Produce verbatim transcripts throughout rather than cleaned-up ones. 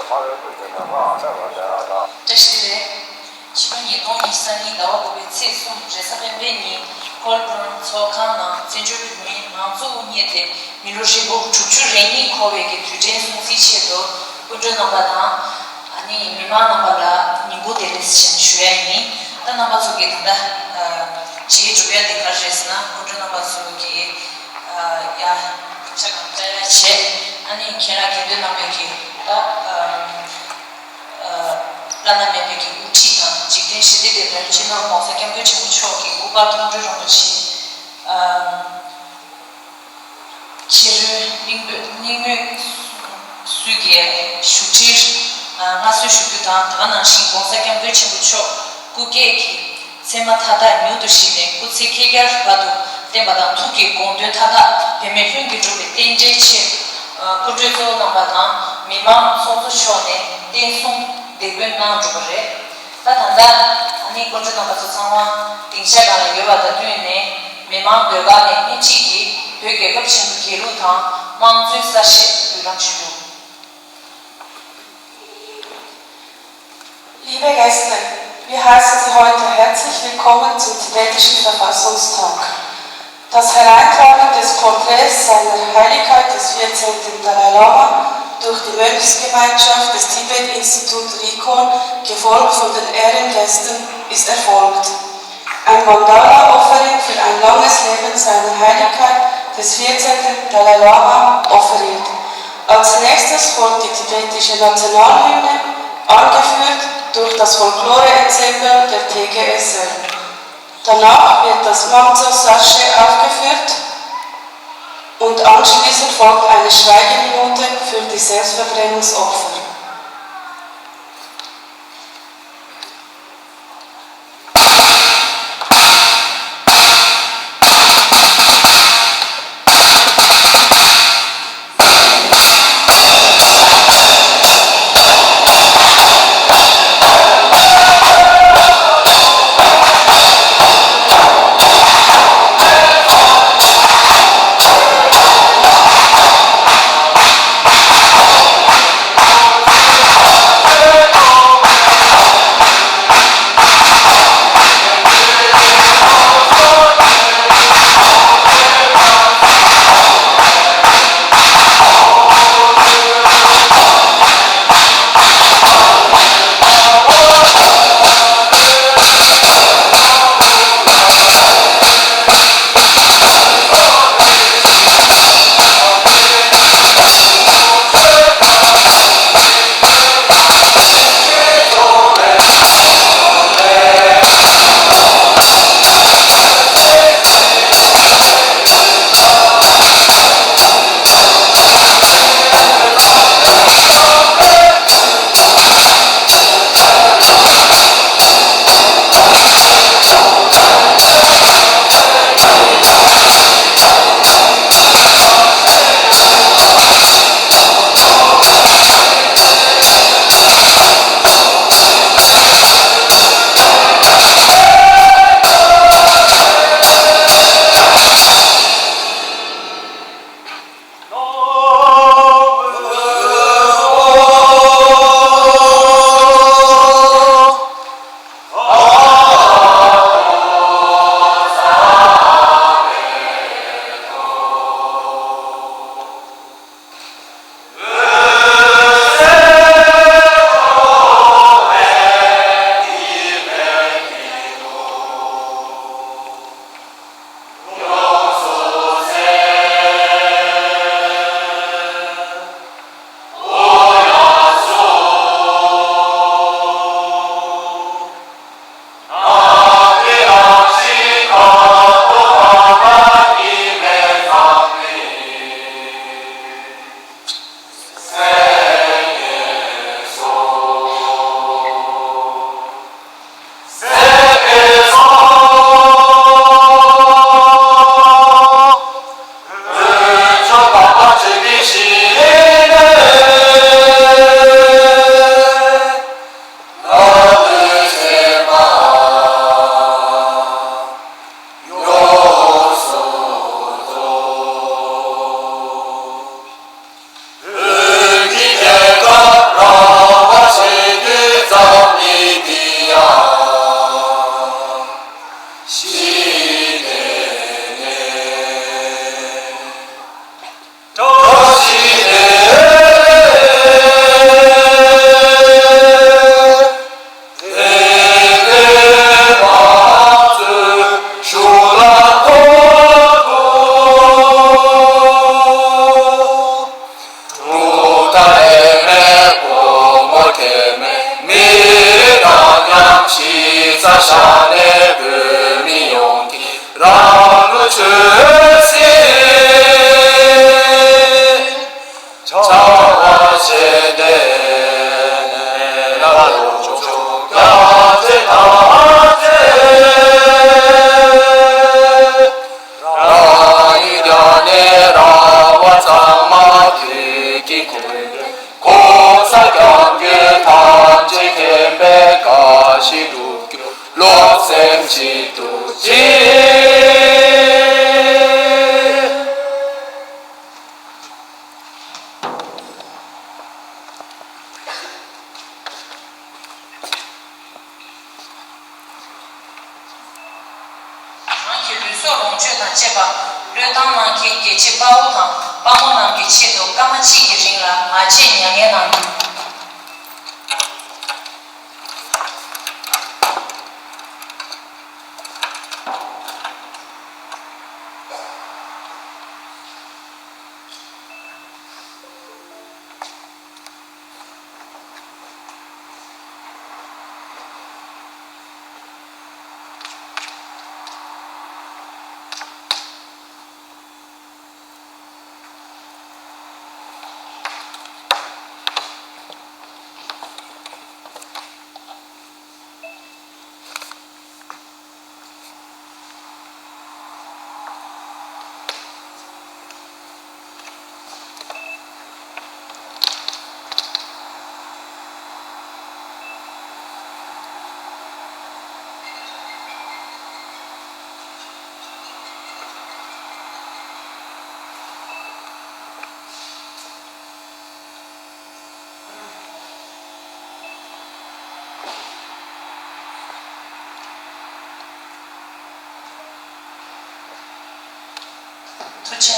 བཀྲ་ཤིས་བདེ་ལེགས། ཕྱི་ལོ་ཉིས་སྟོང་ཉི་ཤུ་རྩ་གཉིས་ཟླ་བ་དགུ་པའི་ཚེས་གསུམ་རེས་གཟའ་སྤེན་པའི་ཉིན་ཀོལ་ཌོན་ཚོགས་ཁང་ནང་བཙན་བྱོལ་བོད་མིའི་མང་གཙོ་དབུ་བརྙེས་ཏེ་མི་ལོ་ཧྲིལ་པོ་དྲུག་ཅུ་རེ་གཉིས་འཁོར་བའི་གི་དུས་དྲན་སྲུང་བརྩིའི་ཆེད་དུ་སྐུ་མགྲོན་རྣམ་པ་དང་ཨ་ནི་མི་མང་རྣམ་པ་ལ་ཉིན་གུང་བདེ་ལེགས་ཞེས་ཞུ་ཡ་ཡིན། ད་རྣམ་པ་ཚོ་གི་ད་ལྟ་རྗེས་སྒྲུབ་ཡ་དེ་ག་རེ་རེད་ཟེར་ན་སྐུ་མགྲོན་རྣམ་པ་ཚོ་གི་ཡ་ཆ་གང་བཅའ་ཡ་བྱས་ཨ་ནི་ཁྱེད་རང་དགེ་འདུན་རྣམ་པའི་གི་ད། བླ་ན་མེད་པའི་གི་དབུ་ཁྲིད་དང་འཇིག་རྟེན་ཞི་བདེ་དེ་དོན་སྤྱི་ནོར་༸གོང་ས་༸སྐྱབས་མགོན་ཆེན་པོ་མཆོག་གི་སྐུ་པར་མཐོང་གྲོལ་རིན་པོ་ཆེ་ཕྱི་རོལ་གླིང་བོད་གླིང་བོད་སུས་ཀྱི་བཞུགས་ཁྲིར་མངའ་གསོལ་ཞུ་རྒྱུ་དང་། ད་ག་ནང་བཞིན་༸གོང་ས་༸སྐྱབས་མགོན་ཆེན་པོ་མཆོག་སྐུ་སྐྱེས་ཀྱི་མཚན་མ་མཐའ་དག་མྱུར་དུ་བཞེས་ནས་སྐུ་ཚེ་བསྐལ་བརྒྱར་བར་དུ་བརྟན་པ་དང་། ཐུགས་ཀྱི་དགོངས་དོན་མཐའ་དག་འབད་མེད་ལྷུན་གྱིས་འགྲུབ་པའི་རྟེན་འབྲེལ་ཆེད། སྐུ་མགྲོན་གཙོ་བོ་རྣམ་པ་དང་མི་མང་ཚོགས་གཙོ་མཆོག་ནས་བརྟན་གསུང་འདེགས་འབུལ་གནང་གྲུབ་པ་རེད། ད་ད་ལྟ་ཨ་ནི་སྐུ་མགྲོན་རྣམ་པ་ཚོ་ཚང་མ་སྡིངས་ཆ་སྒང་ལ་ཡོད་པ་དང་བསྟུན་ནས་མི་མང་ཟློས་གར་ནས་སྣེ་ཁྲིད་ཀྱིས་བོད་རྒྱལ་ཁབ་ཆེན་པོའི་རྒྱལ་གླུ་དང་དམངས་གཙོའི་གསལ་བཤད་འབུལ་རམ་ཞུ་རྒྱུ། Liebe Gäste, wir heißen Sie heute herzlich willkommen zum tibetischen Verfassungstag. Das Hereintragen des Porträts seiner Heiligkeit des vierzehnten Dalai Lama durch die Mönchsgemeinschaft des Tibet-Institut Rikon, gefolgt von den Ehrengästen, ist erfolgt. Ein Mandala-Offering für ein langes Leben seiner Heiligkeit des vierzehnten Dalai Lama offeriert. Als nächstes folgt die tibetische Nationalhymne, angeführt durch das Folklore-Ensemble der T G S L. Danach wird das Manzo Sashe aufgeführt und anschliessend folgt eine Schweigeminute für die Selbstverbrennungsopfer. ཤ་ནས་བོད་མི་ཡོངས་ཀྱི་རང་ལུགས་ཆོས་སྲིད། བྱ་བ་བྱེད་འདོད་ལ་ལོངས་སྤྱོད་རྒྱ་ཆེ་ཐམས་ཅད། རང་ཡུལ་རྒྱ་ནས་རང་དབང་ཚང་མ་བོད་ཀྱི་ཁོངས། གོང་ས་སྐྱབས་མགོན་ཐམས་ཅད་མཁྱེན་པའི་བཀྲ་ཤིས་སྒྲུབ་རྒྱུར་བློ་སེམས་གཅིག་ཏུ་བྱེད། རང་གི་ལུས་སྲོག་ལོངས་སྤྱོད་དང་བཅས་པ་བློས་བཏང་གནང་མཁན་རྒྱལ་གཅེས་དཔའ་བོ་དང་དཔའ་མོ་རྣམས་ཀྱི་ཆེད་དུ་སྐར་མ་གཅིག་གི་རིང་ལ་ངག་བཅད་མྱ་ངན་གནང་རྒྱུ། ཐུགས་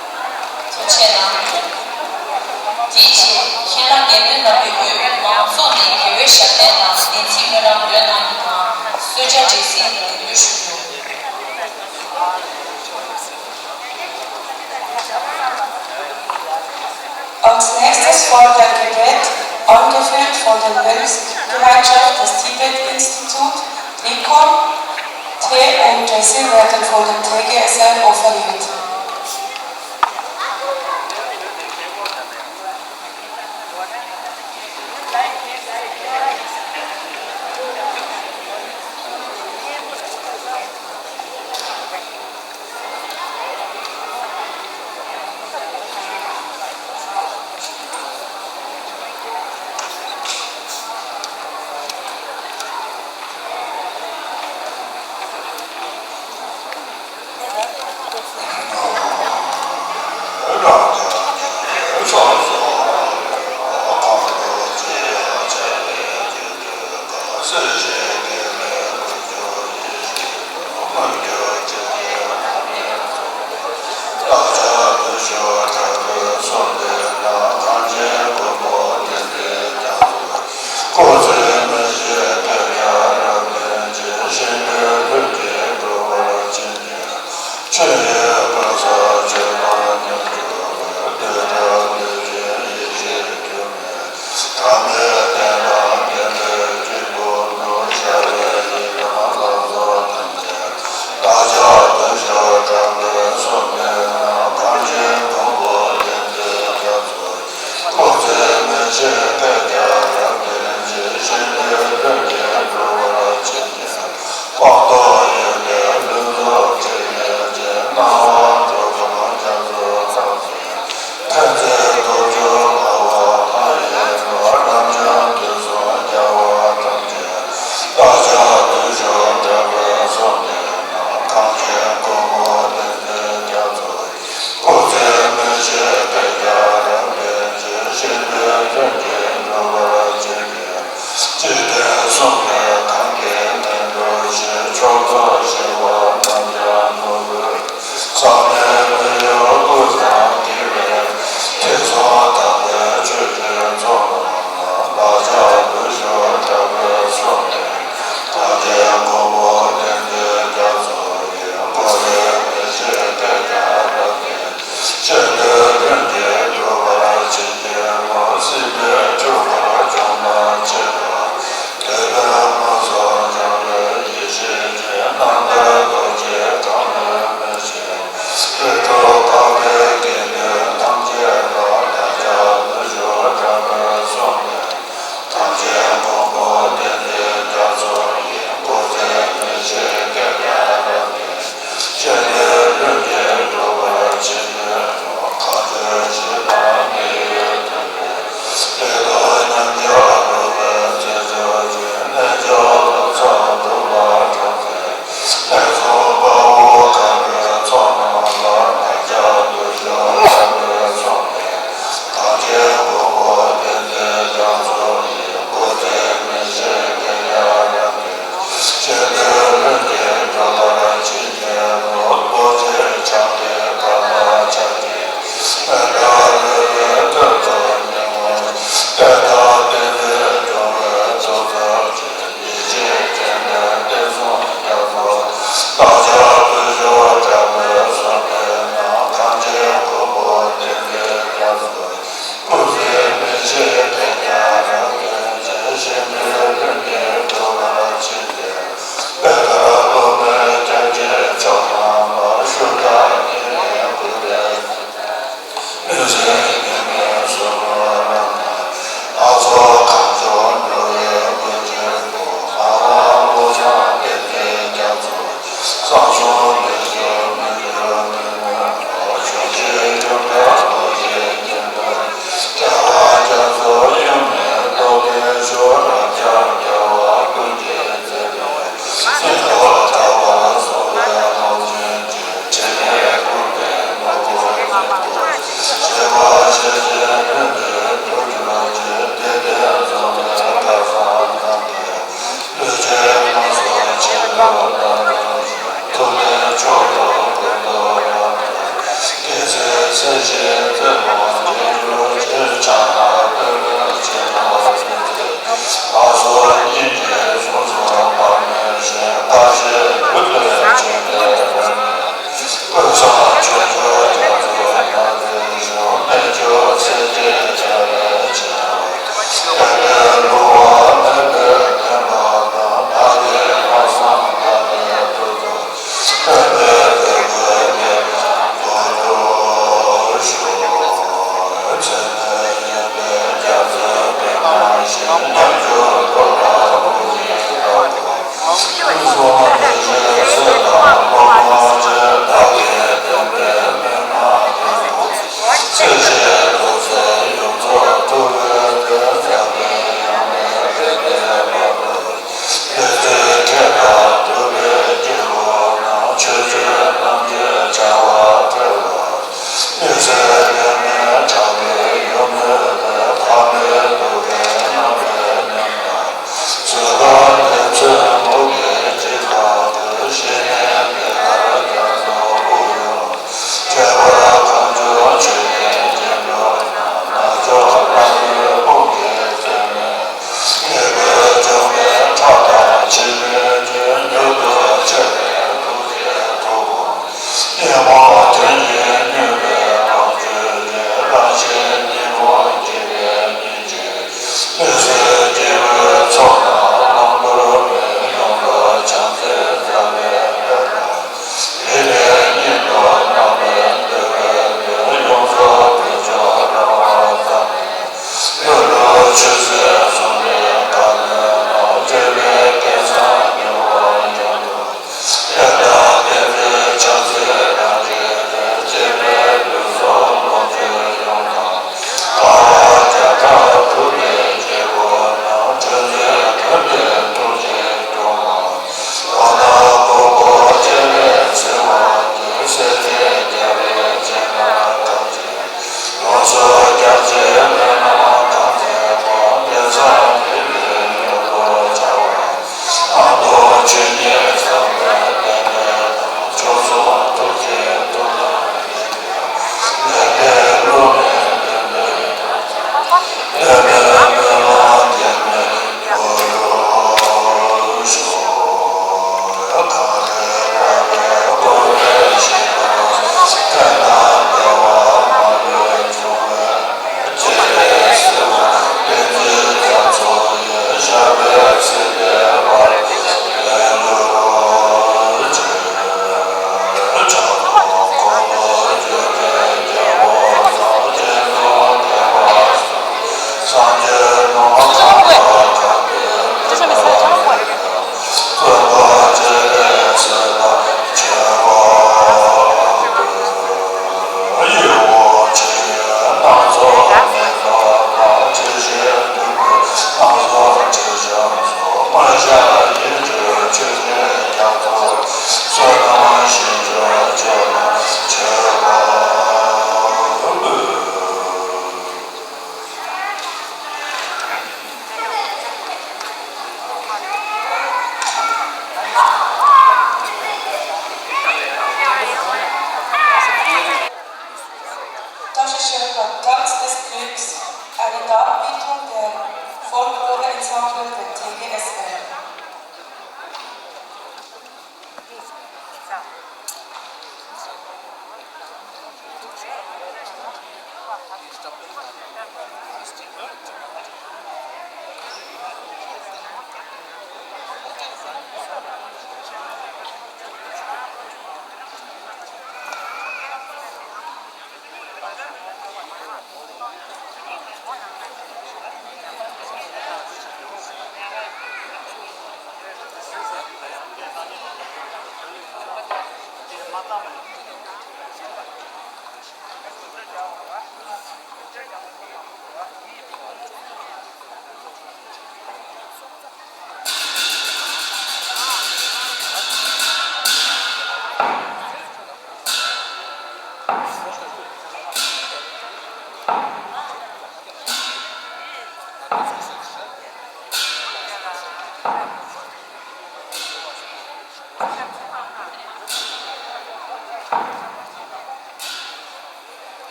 རྗེ་གནང་། ཐུགས་རྗེ་གནང་། དེའི་རྗེས་མཁན་བླ་དགེ་འདུན་རྣམ་པའི་དབུས་མང་ཚོགས་ནས་དགེ་བའི་ཞབས་བརྟན་དང་བདེན་ཚིག་སྨོན་ལམ་འདོན་གནང་རྒྱུ་དང་གསོལ་ཇ་འབྲས་སིལ་ལེགས་འབུལ་ཞུ་རྒྱུ། Als nächstes folgt ein Gebet, angeführt von der Bildungsgemeinschaft des Tibet-Institut, Likon, Tee und Dessert werden von der T G S F offeriert. Das ist der Tanz des Glücks, eine Darbietung der Folklore-Ensemble der T G S L.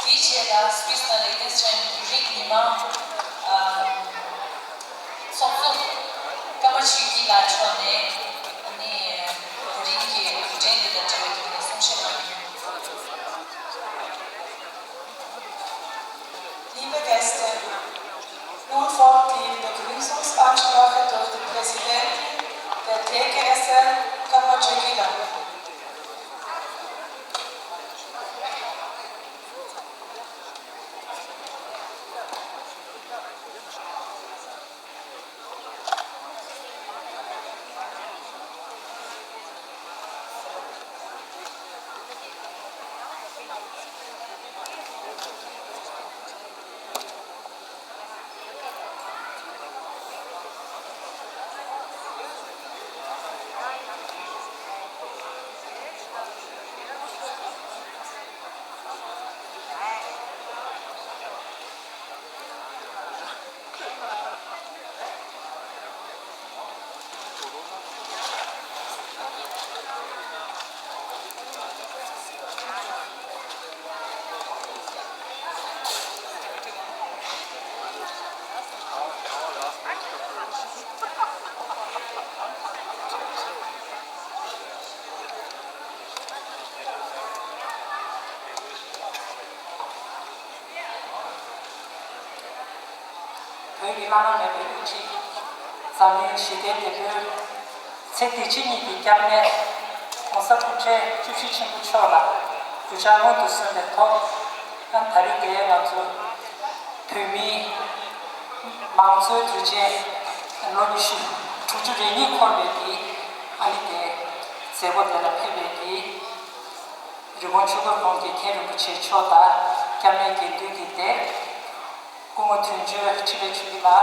དེའི་རྗེས་ལ་སུད་སི་དང་ལིག་ཏེན་སི་ཊན་རིགས་མི་མང་ཚོགས་གཙོ་ཀརྨ་ཆོས་སྐྱིད་ལགས་མཆོག་ནས་ནི་དེ་རིང་གི་དུས་དྲན་འདི་དང་འབྲེལ་བའི་ཐོག་ནས་གསུང་བཤད་གནང་གི་ཡོད། Liebe Gäste, nun folgt die Begrüßungsansprache durch die Präsidentin der T G S L, Kammer Jegila. བོད་ཀྱི་བླ་ན་མེད་པའི་དབུ་ཁྲིད། འཛམ་གླིང་ཞི་བདེའི་དེད་དཔོན། ཚེ་འདི་ཕྱི་གཉིས་ཀྱི་སྐྱབས་གནས། ༸གོང་ས་སྐུ་ཕྲེང་བཅུ་བཞི་ཆེན་པོ་མཆོག་ལ་གུས་ཕྱག་སྔོན་དུ་སོན་པའི་ཐོག་ཨ་ད་རེས་འདིར་ང་ཚོ་བོད་མིའི་མང་གཙོའི་དུས་ཆེན་ལོ་ཉི་ཤུ་དྲུག་ཅུ་རེ་གཉིས་འཁོར་བའི་གི་ཨ་ནི་དེ་མཛད་སྒོ་དེ་ལ་ཕེབས་པའི་གི་རི་ཀོན་ཆོས་འཁོར་དགོན་གྱི་མཁན་རིན་པོ་ཆེ་མཆོག་དང་སྐྱབས་གནས་དགེ་འདུན་གྱི་སྡེ། སྐུ་ངོ་དོན་གཅོད་འཕྲིན་ལས་ཆོས་སྐྱིད་ལགས།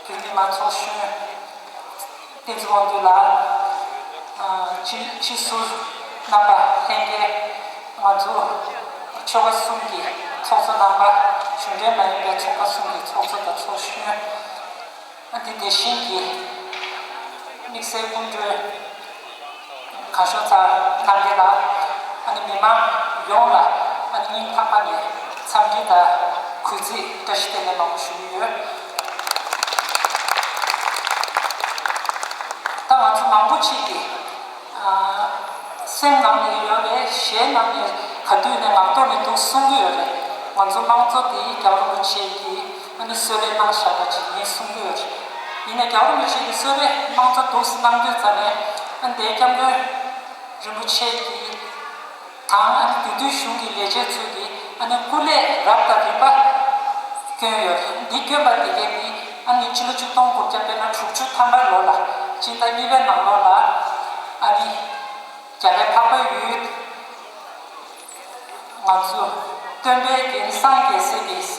བོད་མི་མང་ཚོགས་གཞོན་བསྟན་འཛིན་དབང་འདུས་ལགས། ཨ་སྤྱི་སྤྱི་ཟུར་རྣམ་པ་ལྷན་རྒྱས། ང་ཚོ་ཆོལ་ཁ་གསུམ་གྱི་ཚོགས་གཙོ་རྣམ་པ། གཞུང་འབྲེལ་མ་ཡིན་པའི་ཚོགས་པ་གསུམ་གྱི་ཚོགས་གཙོ་དང་ཚོགས་གཞོན། ཨ་དེ་དེ་བཞིན་གྱི་དམིགས་བསལ་སྐུ་མགྲོན་གར་ཞོགས་ཚར་རྣམ་རྒྱལ་ལགས། ཨ་ནི་མི་མང་ཡོངས་ལ་ཨ་ནི་སྙིང་ཐག་པ་ནས་འཚམས་འདྲི་དང་གུས་བརྩི་བཀྲ་ཤིས་བདེ་ལེགས་མང་པོ་ཞུ་གི་ཡོད། ད་ང་ཚོ་མང་པོ་ཅིག་གིས་ཨ་སེམས་ནང་ནས་ཡོད་རེད། གཞས་ནང་ནས་ག་དུས་ནས་ངག་ཐོག་ནས་འདུག་གསུང་གི་ཡོད་རེད། ང་ཚོ་དམངས་གཙོ་དེ་རྒྱལ་བ་རིན་པོ་ཆེ་གིས་ཨ་ནི་གསོལ་རས་གནང་བཞག་པ་ཅིག་ཡིན་གསུང་གི་ཡོད་རེད། ཡིན་ནའི་རྒྱལ་བ་རིན་པོ་ཆེ་གིས་གསོལ་རས་དམངས་གཙོ་འདུག་གནང་དུས་ཙམ་ནས་ཨ་ནི་དེ་སྐྱབས་མགོན་རིན་པོ་ཆེ་གིས་དང་ཨ་ནི་དེ་དུས་གཞུང་གི་ལས་བྱེད་ཚོས་ཀྱིས་ཨ་ནི་སྐུ་ལས་རབ་དང་རིམ་པ་བསྐྱོན་ཡོད། འདི་བསྐྱོན་པ་དེ་གས་ནི་ཨ་ནི་ཕྱི་ལོ་ཆིག་སྟོང་དགུ་བརྒྱ་དཔེར་ན་དྲུག་ཅུ་ཐམ་པའི་ལོ་ལ་སྤྱི་ཟླ་གཉིས་པའི་ནང་ལོགས་ལ་ཨ་ནི་རྒྱ་གར་འཕགས་པའི་ཡུལ། ང་ཚོ་སྟོན་པའི་རྒྱལ་སངས་རྒྱས་སའི་གི་ས་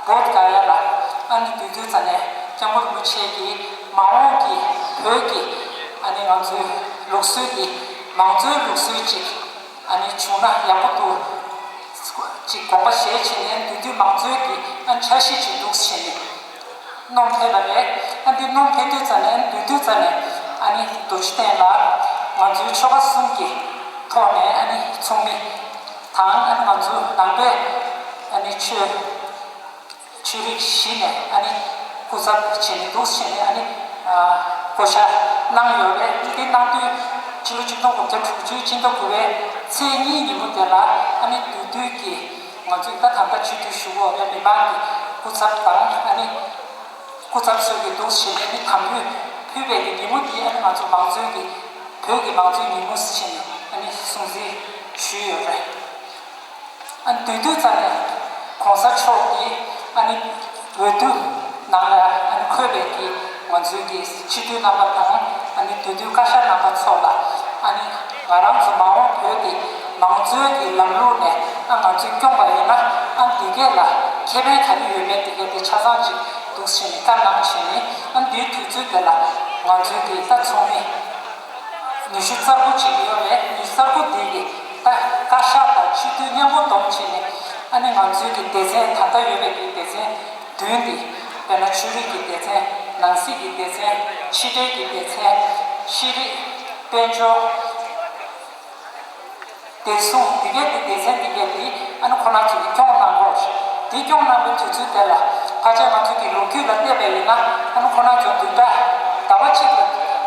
བོད་ག་ཡ་ལ་ཨ་ནི་དུས་དུས་ཙ་ནས་སྐྱབས་མགོན་རིན་པོ་ཆེ་གིས་མ་འོངས་ཀྱི་བོད་ཀྱི་ཨ་ནི་ང་ཚོའི་ལུགས་སྲོལ་གྱི་མང་གཙོའི་ལུགས་སྲོལ་ཅིག་ཨ་ནི་བྱུང་ན་ཡག་པོ་འདུག་ཅིག་དགོངས་པ་བཞེས་བྱས་ནས་དུས་དུས་མང་གཙོའི་གི་ཨ་འཆར་གཞི་ཅིག་འདུག་བྱས་ནས། སྣོམ་ཕེབས་པ་རེད། ཨ་འདི་སྣོམ་ཕེབས་དུས་ཙམ་ནས་འདུས་དུས་ཙམ་ནས་ཨ་ནི་རྡོ་རྗེ་གདན་ལ་ང་ཚོའི་ཆོལ་ཁ་གསུམ་གྱི་ཐོག་ནས་ཨ་ནི་ཚོགས་མི་དང་ཨ་ནི་ང་ཚོའི་ནང་པའི་ཨ་ནི་ཆོས་ཆོས་རིག་གཞི་ནས་ཨ་ནི་སྐུ་ཚབ་བྱས་ནས་འདུག་བྱས་ནས་ཨ་ནི་ཨ་བསྐོ་བཞག་གནང་ཡོད་རེད། འདི་གནང་དུས་ཕྱི་ལོ་ཆིག་སྟོང་དགུ་བརྒྱ་དྲུག་ཅུའི་སྤྱི་ཟླ་དགུ་པའི་ཚེས་གཉིས་ཉིན་མོ་དེ་ལ་ཨ་ནི་འདུས་དུས་ཀྱི་ང་ཚོས་ད་དམ་པ་སྤྱི་འཐུས་ཞུ་འོས་པའི་མི་མང་གི་སྐུ་ཚབ་དང་ཨ་ནི། སྐུ་ཚབ་ཚོས་ཀྱི་འདུག་བྱས་ནས་ནི་དམ་འབུལ་ ཕུལ་བའི་གི་ཉིན་མོ་འདི་ཨ་ནི་ང་ཚོ་མང་གཙོའི་གི་བོད་ཀྱི་མང་གཙོའི་ཉིན་མོ་ཟེར་ནས་ཨ་ནི་སྲུང་བརྩི་ཞུས་ཡོད་རེད། ཨ་ནི་དུས་དུས་ཙམ་ནས་གོང་ས་མཆོག་གིས་ཨ་ནི་འོས་བསྡུ་ནང་ལ་ཨ་ནི་འཁོད་པའི་གི་ང་ཚོའི་གི་སྤྱི་འཐུས་རྣམ་པ་དང་ཨ་ནི་དུས་དུས་བཀའ་ཤག་རྣམ་པ་ཚོ་ལ་ཨ་ནི་ང་རང་ཚོ་མ་འོངས་བོད་ཀྱི་མང་གཙོའི་གི་ལམ་ལུགས་ནས་ཨ་ང་ཚོས་སྐྱོང་པ་ཡིན་ན་ཨ་འདི་གས་ལ་ཁེ་ཕན་ག་རེ་ཡོད་མེད་འདི་གས་དེ་ཆ་ཚང་ཅིག་འདུག་བྱས་ནས་བཀའ་གནང་བྱས་ནས་ཨ་འདིའི་དུས་ཚོད་དེ་ལ་ང་ཚོའི་གི་ད་ཚོགས་མི་ཉི་ཤུ་རྩ་དགུ་ཅིག་ཡོད་རེད། ཉི་ཤུ་རྩ་དགུ་འདི་གི་ད་བཀའ་ཤག་དང་སྤྱི་འཐུས་མཉམ་པོ་བསྡོམས་བྱས་ནས་ཨ་ནི་ང་ཚོའི་གི་སྡེ་ཚན་ད་ལྟ་ཡོད་པའི་གི་སྡེ་ཚན་བདུན་འདི་དཔེར་ན་ཆོས་རིག་གི་སྡེ་ཚན། ནང་སྲིད་ཀྱི་སྡེ་ཚན། ཕྱི་འབྲེལ་གྱི་སྡེ་ཚན། ཤེས་རིག་དཔལ་འབྱོར། བདེ་སྲུང་འདི་གའི་དེ་སྡེ་ཚན་འདི་གའི་དེ་ཨ་ནི་ཁོ་ན་ཚོ་གིས་སྐྱོང་གནང་དགོས། དེ་སྐྱོང་གནང་པའི་དུས་ཚོད་དེ་ལ་ཕལ་ཆེར་ང་ཚོ་གི་ལོ་རྒྱུས་ལ་བལྟས་པ་ཡིན་ན་ཨ་ནི་ཁོ་ན་ཚོ་བདུན་ཕྲག་ཟླ་བ་གཅིག་ལ་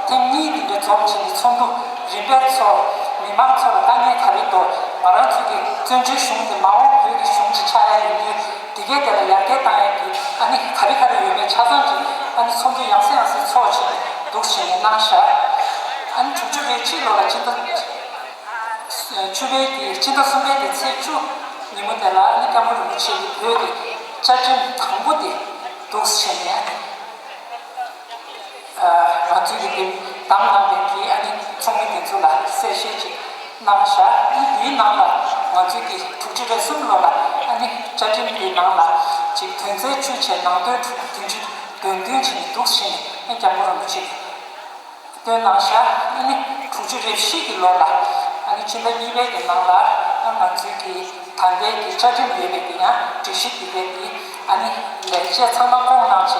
ཐེངས་གཉིས་དེ་འདྲ་འཛོམས་བྱས་ནས་ཚོགས་འདུ་རིམ་པས་ཚོགས། མི་མང་ཚོ་ལ་དཀའ་ངལ་ག་རེ་འདུག་ང་རང་ཚོ་གི་བཙན་བྱོལ་གཞུང་དེ་མ་འོངས་བོད་ཀྱི་གཞུང་ཅིག་ཆགས་ཡ་ཡིན་དུས་དེ་གའི་དེ་ལ་ཡར་རྒྱས་བཏང་ཡ་གི་ཨ་ནི་ག་རེ་ག་རེ་ཡོད་མེད་ཆ་ཚང་གི་ཨ་ནི་ཚོགས་འདུ་ཡང་སེ་ཡང་སེ་ཚོགས་བྱས་ནས་འདུག་བྱས་ནས་གནང་ཤག་ཨ་ནི་དྲུག་ཅུ་རེ་གཅིག་ལོ་ལ་སྤྱི་ཟླ། ཆུ་བོའི་གི་སྤྱི་ཟླ་གསུམ་པའི་གི་ཚེས་བཅུ་ཉིན་མོ་དེ་ལ་ཨ་ནི་སྐྱབས་མགོན་རིན་པོ་ཆེ་གི་བོད་ཀྱི་བཅའ་ཁྲིམས་དང་པོ་དེ་འདུག་བྱས་ནས་ཨ་ནི་ང་ཚོའི་གི་དེ་བདམས་གནང་བའི་གི་ཨ་ནི་ཚོགས་མི་དེ་ཚོ་ལ་གསལ་བཤད་ཅིག་གནང་བཞག་ཨ་ནི་དེའི་ནང་ལ་ང་ཚོའི་གི་དྲུག་ཅུ་རེ་གསུམ་ལོ་ལ་ཨ་ནི་བཅའ་ཁྲིམས་དེའི་ནང་ལ་ཅིག་དོན་ཚན་བཅུ་བྱས་ནང་དོན་དྲུག་བདུན་ཅུ་དོན་བདུན་བྱས་ནས་འདུག་བྱས་ནས་ཨ་ནི་སྐྱབས་མགོན་རིན་པོ་ཆེ་གི་བཏོན་གནང་བཞག་ཨ་ནི་དྲུག་ཅུ་རེ་བཞི་གི་ལོ་ལ་ཨ་ནི་ཕྱི་ཟླ་གཉིས་པའི་གི་ནང་ལ་ཨ་ང་ཚོའི་གི་ད་ལྟའི་གི་བཅའ་ཁྲིམས་ཡོད་པའི་གི་ཡང་སྒྲིག་གཞི་དེ་གའི་དེ་ཨ་ནི་ལས་བྱེད་ཚང་མ་བསྐོང་གནང་བྱས་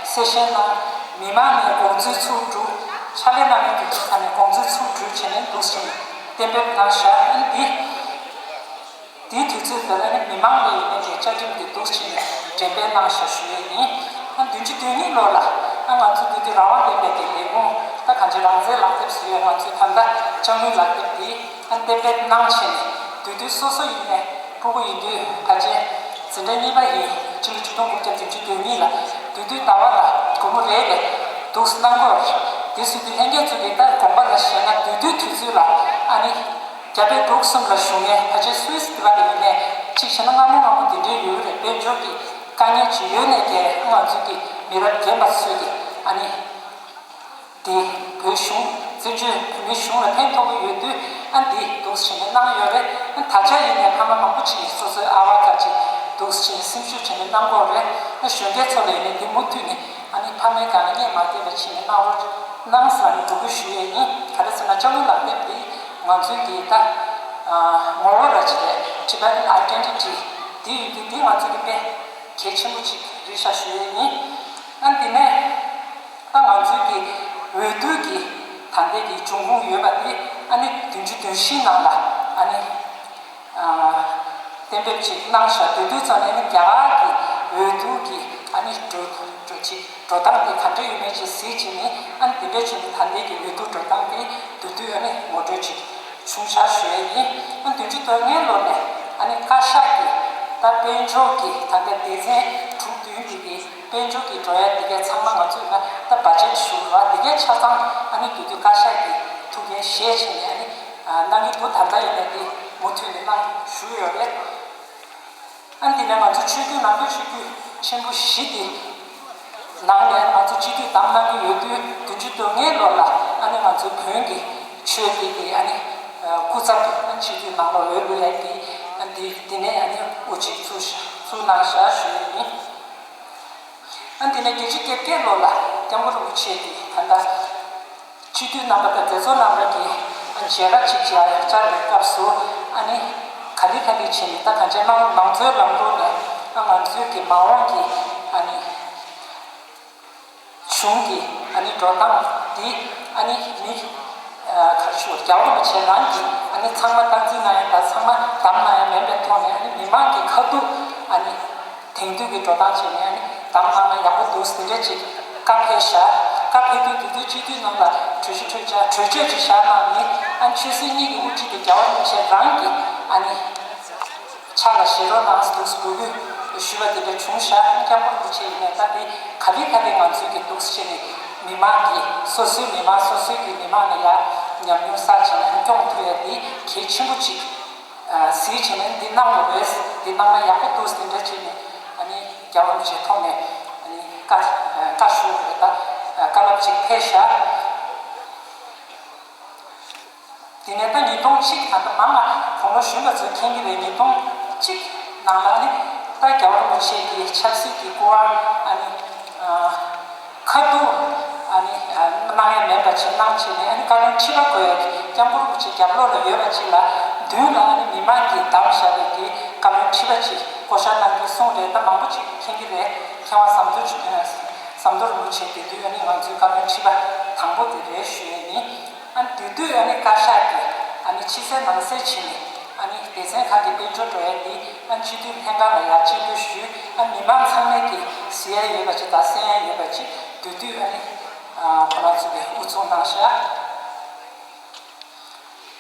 གསལ་བཤད་གནང་། མི་མང་ནས་དགོངས་ཚུལ་ཚུར་སྒྲུབ། ཕྱག་ལས་གནང་མཁན་དེ་ཚོ་ཚང་མས་དགོངས་ཚུལ་ཚུར་སྒྲུབ་བྱས་ནས་འདུག་བྱས་ནས་གཏན་འབེབས་གནང་བཞག་ཨ་ནི་འདི། དེའི་དུས་ཚོད་དེ་ལ་ནི་མི་མང་ལས་ཡིན་ནའི་དེ་བཅའ་ཁྲིམས་དེ་འདུག་བྱས་ནས་འགྲེམས་སྤེལ་གནང་བཞག་ཞུ་ཡས་ཡིན། ཨ་བདུན་ཅུ་དོན་གཉིས་ལོ་ལ་ཨ་ང་ཚོ་འདི་དུས་རང་དབང་ལྡན་པའི་དེ་ལས་ཁུངས་ད་གང་ཅི་རང་བཙན་ལག་དེབ་ཟེར་ཡས་ང་ཚོའི་ད་ལྟ་ཅ་དངོས་ལག་དེབ་དེ་ཨ་གཏན་འབེབས་གནང་བྱས་ནས་དུས་དུས་སོ་སོ་ཡིན་ནའི་ཕྲུ་གུ་ཡིན་དུས་ཕལ་ཆེར་འཛིན་གྲྭ་གཉིས་པ་ཡིན་ཕྱི་ལོ་ཆིག་སྟོང་དགུ་བརྒྱ་བདུན་ཅུ་དོན་གཉིས་ལ་དུས་དུས་ཟླ་བ་ལ་སྒོར་མོ་རེ་རེ་འདུག་གནང་དགོས། དེ་སྲིད་དུས་ལྷན་རྒྱས་ཚོ་གིས་ད་དགོངས་པ་ལ་བཞེས་ན་དུས་དུས་དུས་ཚོད་ལ་ཨ་ནི། རྒྱ་བལ་འབྲུག་གསུམ་ལ་བཞུགས་མཁན་ཕལ་ཆེར་སུད་སི་འདི་ག་ལ་ཡིན་ནའི་གཅིག་བྱས་ན་སྔ་མོ་སྔ་མོ་འདི་འདྲའི་ཡོད་རེད། དཔལ་འབྱོར་གྱི་དཀའ་ངལ་ཅིག་ཡོད་ནའི་ཀྱང་ང་ཚོ་གི་མི་རབས་རྒན་པ་ཚོས་ཀྱི་ཨ་ནི་དེ་བོད་གཞུང་བཙན་བྱོལ་བོད་མིའི་གཞུང་ལ་ཕན་ཐོགས་ཀྱི་ཡོད་དུས་ཨ་འདི་འདུག་སེ་བྱས་ནས་གནང་ཡོད་རེད། ཨ་ད་ཆ་ཡིན་ནའི་ཕ་མ་མང་པོ་ཅིག་གིས་སོ་སོའི་ཨ་བ་ག་ཅིག་འདུག་སེ་བྱས་ནས་སེམས་ཤུགས་བྱས་ནས་གནང་གི་ཡོད་རེད། ཨ་གཞོན་སྐྱེས་ཚོ་ལ་ཡིན་ནའི་འདི་མུ་མཐུད་ནས། ཨ་ནི་ཕ་མའི་སྒང་ལ་གཉེན་མ་བསྡད་པ་བྱས་ནས་གནང་རོགས་གནང་ཟེར་ནས་འབོད་སྐུལ་ཞུ་ཡས་ཡིན། ག་རེ་ཟེར་ན་ཅ་དངོས་ལག་དེབ་འདི་ང་ཚོའི་གི་ད་ངོ་བོ་ར་ཅིག་རེད། Tibetan Identity འདི་ཡིན་དུས་འདི་ང་ཚོའི་གི་དཔེ་གལ་ཆེན་པོ་ཅིག་རེད་ཤག་ཞུ་ཡས་ཡིན། ཨ་འདི་ནས་ད་ང་ཚོའི་གི་འོས་བསྡུ་གི་ད་ལྟའི་གི་འབྱུང་ཁུངས་ཡོད་པ་འདི་ཨ་ནི་བདུན་ཅུ་དོན་བཞི་ནང་ལ་ཨ་ནི། གཏན་འབེབས་ཅིག་གནང་བཞག་དེ་དུས་ཙམ་ནས་ནི་རྒྱ་གར་གྱི་འོས་བསྡུ་གི་ཨ་ནི་འགྲོ་འགྲོ་ཅིག་འགྲོ་སྟངས་དེ་ག་འདྲ་ཡོད་མེད་ཅིག་གཟིགས་བྱས་ནས་ཨ་ནི་དེ་འདྲ་བྱས་ནས་ད་ལྟའི་གི་འོས་བསྡུ་འགྲོ་སྟངས་དེ་དུས་དུས་ཨ་ནི་ངོ་སྤྲོད་ཅིག་བྱུང་བཞག་ཞུ་ཡས་ཡིན། ཨ་བདུན་ཅུ་དོན་ལྔའི་ལོ་ནས་ཨ་ནི་བཀའ་ཤག་གིས་ད་དཔལ་འབྱོར་གྱི་ད་ལྟ་སྡེ་ཚན་དྲུག་བདུན་དེ་གི་དཔལ་འབྱོར་གྱི་འགྲོ་ཡ་དེ་གའི་ཚང་མ་ང་ཚོས་ན་ད་བ་ཇེཊ་ཞུ་བ་དེ་གའི་ཆ་ཚང་ཨ་ནི་དུས་དུས་བཀའ་ཤག་གི་ཐུགས་འགན་བཞེས་བྱས་ནས་ཨ་ནི། གནང་གི་འདུག་ད་ལྟ་ཡིན་ནའི་དེ་མུ་མཐུད་ནས་གནང་བཞུགས་ཡོད་རེད། ཨ་འདི་ནས་ང་ཚོ་ཆོས་བརྒྱུད་ནང་པའི་ཆོས་བརྒྱུད་ཆེན་པོ་བཞི་དེ་ནང་ནས་ང་ཚོ་སྤྱི་འཐུས་བདམས་གནང་གི་ཡོད་དུས་བདུན་ཅུ་དོན་ལྔའི་ལོ་ལ་ཨ་ནི་ང་ཚོ་བོན་གྱི་ཆོས་དེ་གི་ཨ་ནི་སྐུ་ཚབ་ཨ་ནི་སྤྱི་འཐུས་ནང་ལ་འོས་བླུག་ཡ་དེ་ཨ་འདི་འདི་ནས་ཨ་ནི་དབུ་ཅིག་ཚུགས་ཚུགས་གནང་བཞག་ཞུ་ཡ་ཡིན། ཨ་འདི་ནས་བརྒྱད་ཅུ་གྱ་བརྒྱད་ལོ་ལ་སྐྱབས་མགོན་རིན་པོ་ཆེ་གིས་ད་ལྟ། སྤྱི་འཐུས་རྣམ་པ་དང་མཛད་གཙོ་རྣམ་པ་གིས་མཇལ་ཁ་ཅིག་བཅར་བའི་སྐབས་སུ་ཨ་ནི་ག་ལེ་ག་ལེ་བྱས་ནས་ད་གང་ཅི་མང་མང་གཙོའི་ལམ་ལུགས་ནས་ཨ་ང་ཚོའི་གི་མ་འོངས་ཀྱི་ཨ་ནི་གཞུང་གི་ཨ་ནི་འགྲོ་སྟངས་འདི་ཨ་ནི་མི་ག་རེ་ཞུ་རྒྱལ་བ་རིན་པོ་ཆེ་རང་གིས་ཨ་ནི་ཚང་མ་སྟངས་འཛིན་གནང་ཡ་དང་ཚང་མ་བདམས་གནང་ཡ་མིན་པའི་ཐོག་ནས་ཨ་ནི་མི་མང་གི་ཁ་ཐུག་ཨ་ནི། དེང་དུས་ཀྱི་འགྲོ་སྟངས་བྱས་ནས་ཨ་ནི་བདམས་གནང་ན་ཡག་པོ་འདུག་ཟེར་འདྲ་ཅིག་བཀའ་ཕེབས་བཞག་བཀའ་ཕེབས་དུས་དེ་དུས་སྤྱི་འཐུས་རྣམས་ལ་གྲོས་གཞི་གྲོས་ཆ་གྲོས་ཆོད་ཅིག་བཞག་གནང་ནས་ཨ་ནི་ཆོས་སྲིད་གཉིས་ཀྱི་དབུ་ཁྲིད་དེ་རྒྱལ་བ་རིན་པོ་ཆེ་རང་གིས་ཨ་ནི་ཕྱག་ལ་བཞེས་རོགས་གནང་ཟེར་འདུག་འབོད་སྐུལ་ཞུས་པ་དེ་འདྲ་བྱུང་བཞག་སྐྱབས་མགོན་རིན་པོ་ཆེ་ཡིན་ནའི་ད་དེ་ག་ལེ་ག་ལེ་ང་ཚོའི་གི་འདུག་ཟེར་ནས་མི་མང་གི་ སོ་སོའི་མི་མང་སོ་སོའི་གི་མི་མང་ལ་ཡ་ཉམས་མྱོང་བསགས་བྱས་ནས་སྐྱོང་ཐུབ་ཡ་དེ་གལ་ཆེན་པོ་ཅིག་ཨ་གཟིགས་བྱས་ནས་འདི་གནང་དགོས་རེད། འདི་གནང་ན་ཡག་པོ་འདུག་དེ་འདྲ་བྱས་ནས་ཨ་ནི་རྒྱལ་བ་རིན་པོ་ཆེའི་ཐོག་ནས་ཨ་ནི་བཀའ་བཀའ་ཞུ་དགོས་རེད། ད་བཀའ་སློབ་ཅིག་ཕེབས་ཤག་དེ་ནས་ད་ཉིས་སྟོང་གཅིག་ད་ལྟ་མང་ང་དགུང་ལོ་གཞོན་པ་ཚོས་མཁྱེན་གྱི་རེད། ཉིས་སྟོང་གཅིག་ནང་ལ་ཨ་ནི་ད་རྒྱལ་བ་རིན་པོ་ཆེ་གི་ཆབ་སྲིད་ཀྱི་སྐུ་དབང་ཨ་ནི་ཨ་ཁ་ཐུག་ཨ་ནི་ཨ་གནང་ཡ་མེད་པ་ཅིག་གནང་བྱས་ནས་ཨ་ནི་བཀའ་བློན་ཁྲི་པ་དགོས་ཡ་སྐྱབས་མགོན་རིན་པོ་ཆེ་རྒྱབ་ལོགས་ལ་ཡོད་པ་ཅིག་ལ་མདུན་ལ་ཨ་ནི་མི་མང་གིས་བདམས་བཞག་པའི་གི་བཀའ་བློན་ཁྲི་པ་ཅིག་བསྐོ་བཞག་གནང་རྒྱུ་གསུངས་རེད། ད་མང་པོ་ཅིག་མཁྱེན་གྱི་རེད། མཁས་དབང་ཟམ་གདོང་ཟམ་གདོང་རིན་པོ་ཆེ་དེ་དུས་ཨ་ནི་ང་ཚོའི་བཀའ་བློན་ཁྲི་པ་དང་པོ་དེ་རེད་ཞུ་ཡ་ཡིན། ཨ་ནི་དེ་དུས་ཨ་ནི་བཀའ་ཤག་གིས་ཨ་ནི་ཕྱི་གསལ་ནང་གསལ་བྱས་ནས་ཨ་ནི་སྡེ་ཚན་ཁག་གི་དཔལ་འབྱོར་འགྲོ་ཡ་དེ་ཨ་ནི་སྤྱི་འཐུས་ལྷན་ཁང་ལ་ཡར་སྤྱན་འབུལ་ཞུས། ཨ་ནི་མི་མང་ཚང་མས་ཀྱིས་གཟིགས་ཡ་ཡོད་པ་ཅིག་དང་གསན་ཡ་ཡོད་པ་ཅིག་དེ་དུས་ཨ་ནི་ཨ་ཁོ་རང་ཚོ་གིས་དབུ་འཛུགས་གནང་ཤག་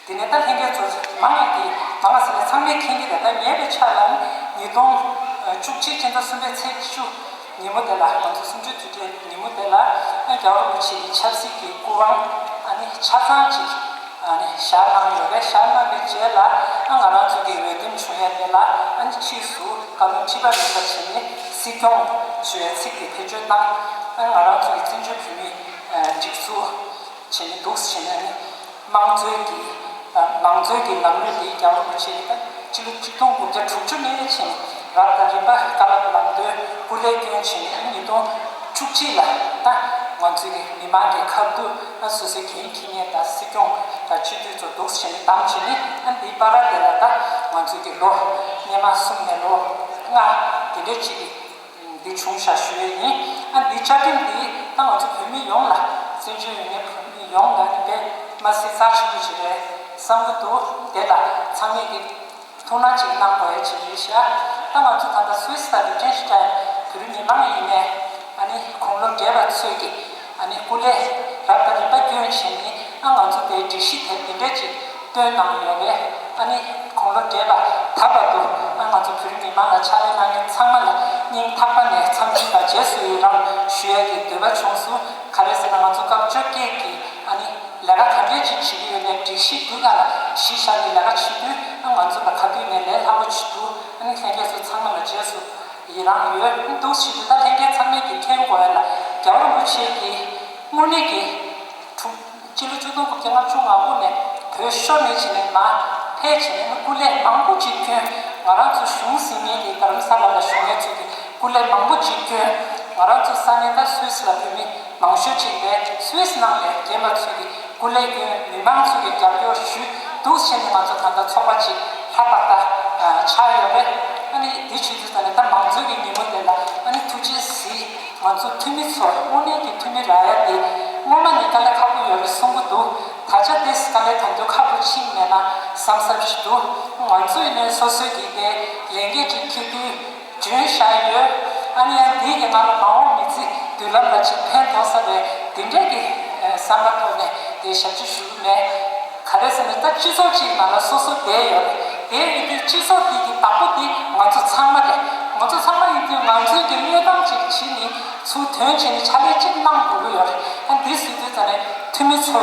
དེ་ནས་ད་ལྷན་རྒྱས་ཚོ་མང་ཡིན་གྱི་མང་ཟེར་ནས་ཚང་མས་མཁྱེན་གྱི་རེད། ད་ངའི་བའི་ཆ་ལ་ཉིས་སྟོང་བཅུ་གཅིག་ཕྱི་ཟླ་གསུམ་པའི་ཚེས་བཅུ་ཉིན་མོ་དེ་ལ་ང་ཚོ་གསུམ་བཅུའི་དུས་དྲན་ཉིན་མོ་དེ་ལ་ཨ་རྒྱལ་བ་རིན་པོ་ཆེ་གི་ཆབ་སྲིད་ཀྱི་སྐུ་དབང་ཨ་ནི་ཆ་ཚང་ཅིག་ཨ་ནི་བཞག་གནང་ཡོད་རེད། བཞག་གནང་བའི་རྗེས་ལ་ཨ་ང་རང་ཚོ་གི་འོས་འདེམས་བྱུང་ཡ་དེ་ལ་ཨ་ནི་ཕྱིས་སུ་བཀའ་བློན་ཁྲི་པ་རིམ་པ་བྱས་ནས་སྲིད་སྐྱོང་ཞུ་ཡའི་ཚིག་དེ་བེད་སྤྱོད་གནང་། ཨ་ང་རང་ཚོ་གི་བཙན་བྱོལ་བོད་མིའི་སྒྲིག་འཛུགས་བྱས་ནས་འདུག་བྱས་ནས་ནི་དམངས་གཙོའི་གི་དམངས་གཙོའི་གི་ལམ་ལུགས་འདི་རྒྱལ་བ་རིན་པོ་ཆེ་གི་ད་སྤྱི་ལོ་ཆིག་སྟོང་དགུ་བརྒྱ་དྲུག་ཅུ་ནས་བྱས་ནས་རབ་དང་རིམ་པ་བཀའ་སློབ་ལམ་སྟོན་སྐུ་ལས་བསྐྱོན་བྱས་ནས་ཉིས་སྟོང་བཅུ་གཅིག་ལ་ད་ང་ཚོའི་གི་མི་མང་གི་ཁ་ཐུག་ཨ་སོ་སོའི་འགན་འཁྱེར་མཁན་དང་སྲིད་སྐྱོང་དང་སྤྱི་འཐུས་ཚོ་འདུག་བྱས་ནས་བདམས་བྱས་ནས་ཨ་འདིའི་བར་དེ་ལ་ད་ང་ཚོའི་གི་ལོ་སྔོན་མ་གསུམ་ནས་ལོ་ལྔ་དེ་འདྲའི་ཅིག་གི་འདི་བྱུང་ཤག་ཞུ་ཡས་ཡིན། ཨ་འདི་བཅའ་ཁྲིམས་འདི་ད་ང་ཚོ་བོད་མི་ཡོངས་ལ་བཙན་བྱོལ་ཡོད་མཁན་བོད་མི་ཡོངས་ལ་དཔེ་མ་སྲིད་རྩ་ཆེན་པོ་ཞིག་རེད་བསམ་གྱི་འདུག་དེ་ལ་ཚང་མས་ཀྱི་ཐུགས་སྣང་ཅིག་གནང་དགོས་ཡ་ཅིག་རེད་ཤག་ད་ང་ཚོ་ད་ལྟ་སུད་སི་དང་ལིག་ཊེན་ཤི་ཊེན་བོད་རིགས་མི་མང་ཡིན་ནའི་ཨ་ནི་དགུང་ལོ་བགྲེས་པ་ཚོས་ཀྱི་ཨ་ནི་སྐུ་ལས་རབ་དང་རིམ་པ་བསྐྱོན་བྱས་ནས་ཨ་ང་ཚོ་དེའི་སྒྲིག་གཞི་དེ་འདི་འདྲ་ཅིག་བཏོན་གནང་ཡོད་རེད། ཨ་ནི་དགུང་ལོ་བགྲེས་པ་ད་བར་དུ་ཨ་ང་ཚོ་བོད་རིགས་མི་མང་ལ་ཕྱག་ལས་གནང་མཁན་ཚང་མ་ལ་སྙིང་ཐག་པ་ནས་འཚམས་འདྲི་དང་རྗེས་སུ་ཡི་རང་ཞུ་ཡ་གི་འདོད་པ་བྱུང་སོང་། ག་རེ་ཟེར་ན་ང་ཚོ་སྐབས་བཅོ་བརྒྱད་ཀྱི་ཨ་ནི་ལས་ཀ་ག་འདྲས་ཅིག་བྱེད་ཀྱི་ཡོད་ནའི་སྒྲིག་གཞི་འདི་ག་ལ་གཞི་བཞག་ནས་ལས་ཀ་བྱེད་དུས་ཨ་ང་ཚོ་ལ་ག་དུས་ནས་ལས་སླ་པོ་བྱེད་དུས་ཨ་ནི་ལྷན་རྒྱས་ཚོ་ཚང་མ་ལ་རྗེས་སུ་ཡི་རང་ཡོད། འདུག་ཞིག་ཏུ་ད་ལྷན་རྒྱས་ཚང་མས་ཀྱི་མཁྱེན་དགོས་ལ་རྒྱལ་བ་རིན་པོ་ཆེ་གི་དངོས་གནས་ཀྱི་དྲུག་སྤྱི་ལོ་ཆིག་སྟོང་དགུ་བརྒྱ་ལྔ་བཅུ་ང་དགུ་ནས་བོད་ཤོར་ནས་བྱས་ནས་མར་ཕེབས་བྱས་ནས་སྐུ་ལས་མང་པོ་ཅིག་བསྐྱོན། ང་རང་ཚོ་གཞུང་ཟིན་མཁན་གྱི་རྡ་རམ་ས་ལ་ལ་བཞུགས་མཁན་ཚོས་ཀྱི་སྐུ་ལས་མང་པོ་ཅིག་བསྐྱོན། ང་རང་ཚོ་ས་གནས་ད་སུད་སི་ལ་བོད་མི་མང་ཤོས་ཅིག་རེད། སུད་སི་ནང་ནས་རྒན་པ་ཚོས་ཀྱི་སྐུ་ལས་བསྐྱོན། མི་མང་ཚོས་ཀྱི་རྒྱབ་སྐྱོར་ཞུས་འདུག་བྱས་ནས་ང་ཚོ་ད་ལྟ་ཚོགས་པ་ཅིག་ལྷ་པ་ད་ཆགས་ཡོད་རེད། ཨ་ནི་འདི་བྱེད་དུས་ད་ནི་ད་མང་གཙོའི་གི་ཉིན་མོ་དེ་ལ་ཨ་ནི་ཐུགས་རྗེ་གཟིགས། ང་ཚོ་འཐུས་མི་ཚོར་དངོས་གནས་ཀྱི་འཐུས་མི་རག་ཡ་དེ་སྔོན་མ་ནས་དཀའ་ལས་ཁག་པོ་ཡོད་རེད་གསུང་གི་འདུག་ད་ཆ་དེ་དཀའ་ལས་ད་དུང་ཁག་པོ་ཕྱིན་མེད་ན་བསམ་བསམ་ཞིག་འདུག་ང་ཚོ་ཡིན་ནའི་སོ་སོའི་གི་དེ་ལས་འགན་ཅིག་འཁྱེར་དུས་བྱོན་བཞག་ཡོད། ཨ་ནི་ཡང་འདི་གི་ང་ལ་མ་འོངས་མི་ཚེ་མདུན་ལམ་ལ་ཅིག་ཕན་ཐོགས་ས་རེད། དེ་འདྲའི་གི་བསམ་པ་ཐོག་ནས་དེ་ཞབས་ཕྱི་ཞུ་གི་མེད། ག་རེ་ཟེར་ན་ད་སྤྱི་ཚོགས་གཅིག་ནང་ལ་སོ་སོ་བསྡད་ཡོད་རེད། དེ་ཡིན་དུས་སྤྱི་ཚོགས་འདི་གི་བདག་པོ་འདི་ང་ཚོ་ཚང་མ་རེད། ང་ཚོ་ཚང་མ་ཡིན་དུས་ང་ཚོའི་གི་དངོས་དང་གཅིག་བྱས་ནས་ཚུར་དོན་བྱས་ནས་ཕྱག་ལས་གཅིག་གནང་དགོས་ཀྱི་ཡོད་རེད། ཨ་འདི་ཟེར་དུས་ཙ་ནས་འཐུས་མི་ཚོ་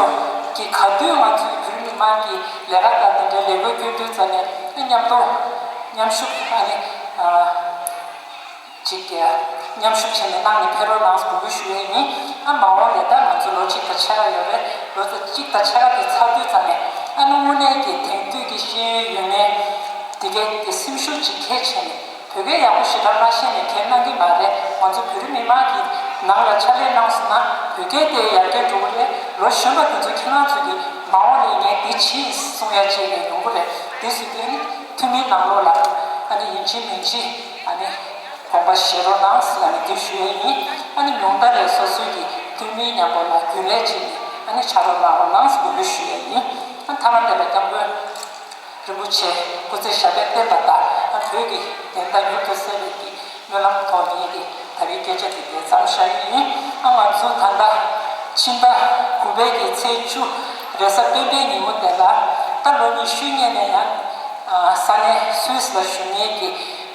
གི་ག་དུས་ང་ཚོའི་བོད་མི་མང་གི་ལས་ཀ་དང་དེ་འདྲའི་ལས་འགུལ་སྐྱོད་དུས་ཙ་ནས་མཉམ་དུ་མཉམ་ཞུགས་ཨ་ནི་ཨ། ཅིག་གིས་མཉམ་ཞུགས་བྱས་ནས་གནང་ནས་ཕེབས་རོགས་གནང་ཟེར་འབོད་སྐུལ་ཞུ་ཡས་ཡིན། ཨ་མ་འོངས་ལས་ད་ང་ཚོ་ལོ་གཅིག་དང་ཕྱེད་ཀ་ཡོད་རེད། ལོ་གཅིག་དང་ཕྱེད་ཀ་དེ་ཚར་དུས་ཙམ་ནས་ཨ་ནི་དངོས་གནས་ཀྱི་དེང་དུས་ཀྱི་ཤེས་ཡོན་ཡོད་མཁན་དེ་གའི་དེ་སེམས་ཤུགས་ཅིག་འཁྱེར་བྱས་ནས་བོད་སྐད་ཡག་པོ་ཞེ་དྲག་མ་ཤེས་ནས་འཁྱེར་གནང་གི་མ་རེད། ང་ཚོ་བོད་རིགས་མི་མང་གི་ནང་ལ་ཕྱག་ལས་གནང་སོང་ན་བོད་སྐད་དེ་ཡར་རྒྱས་འགྲོ་གི་རེད། ལོ་གཞོན་པ་དེ་ཚོ་ཁྱེད་རང་ཚོ་གི་མ་འོངས་ལས་ངས་འདི་བྱེད་གསུང་ཡ་ཅིག་ཡོང་གི་རེད། དེ་སུ་དེ་ནི་འཐུས་མིའི་ནང་ལོགས་ལ་ཨ་ནི་ཡིན་གཅིག་མིན་གཅིག་ཨ་ནི་དགོངས་པ་བཞེས་རོགས་གནང་ཟེར་ཨ་ནི་འདི་ཞུ་ཡས་ཡིན། ཨ་ནི་ཉུང་མཐའ་ལས་སོ་སོའི་གི་འཐུས་མིའི་མཉམ་པོ་ལ་རྒྱུན་ལས་བྱས་ནས་ཨ་ནི་ཕྱག་རོགས་གནང་རོགས་གནང་ཟེར་འབོད་སྐུལ་ཞུ་ཡས་ཡིན། ཨ་མཐའ་མ་དེ་ལ་སྐྱབས་མགོན་རིན་པོ་ཆེ་སྐུ་ཚེ་ཞབས་པད་བརྟན་པ་དང་ཨ་བོད་ཀྱི་བདེན་མཐའ་མྱུར་དུ་གསལ་བའི་གི་སྨོན་ལམ་ཐོག་ངེད་ཀྱི་ད་རེས་སྐད་ཆ་དེ་དེ་ཙམ་བཤད་ཡིན། ཨ་ང་ཚོ་ད་ལྟ་ཕྱི་ཟླ་དགུ་པའི་གི་ཚེས་བཅུ་རེས་གཟའ་སྤེན་པའི་ཉིན་མོ་དེ་ལ་ད་ལོ་ཉི་ཤུའི་སྔོན་ནས་ཡང་ཨ་ས་གནས་སུད་སི་ལ་བཞུགས་མཁན་གྱི་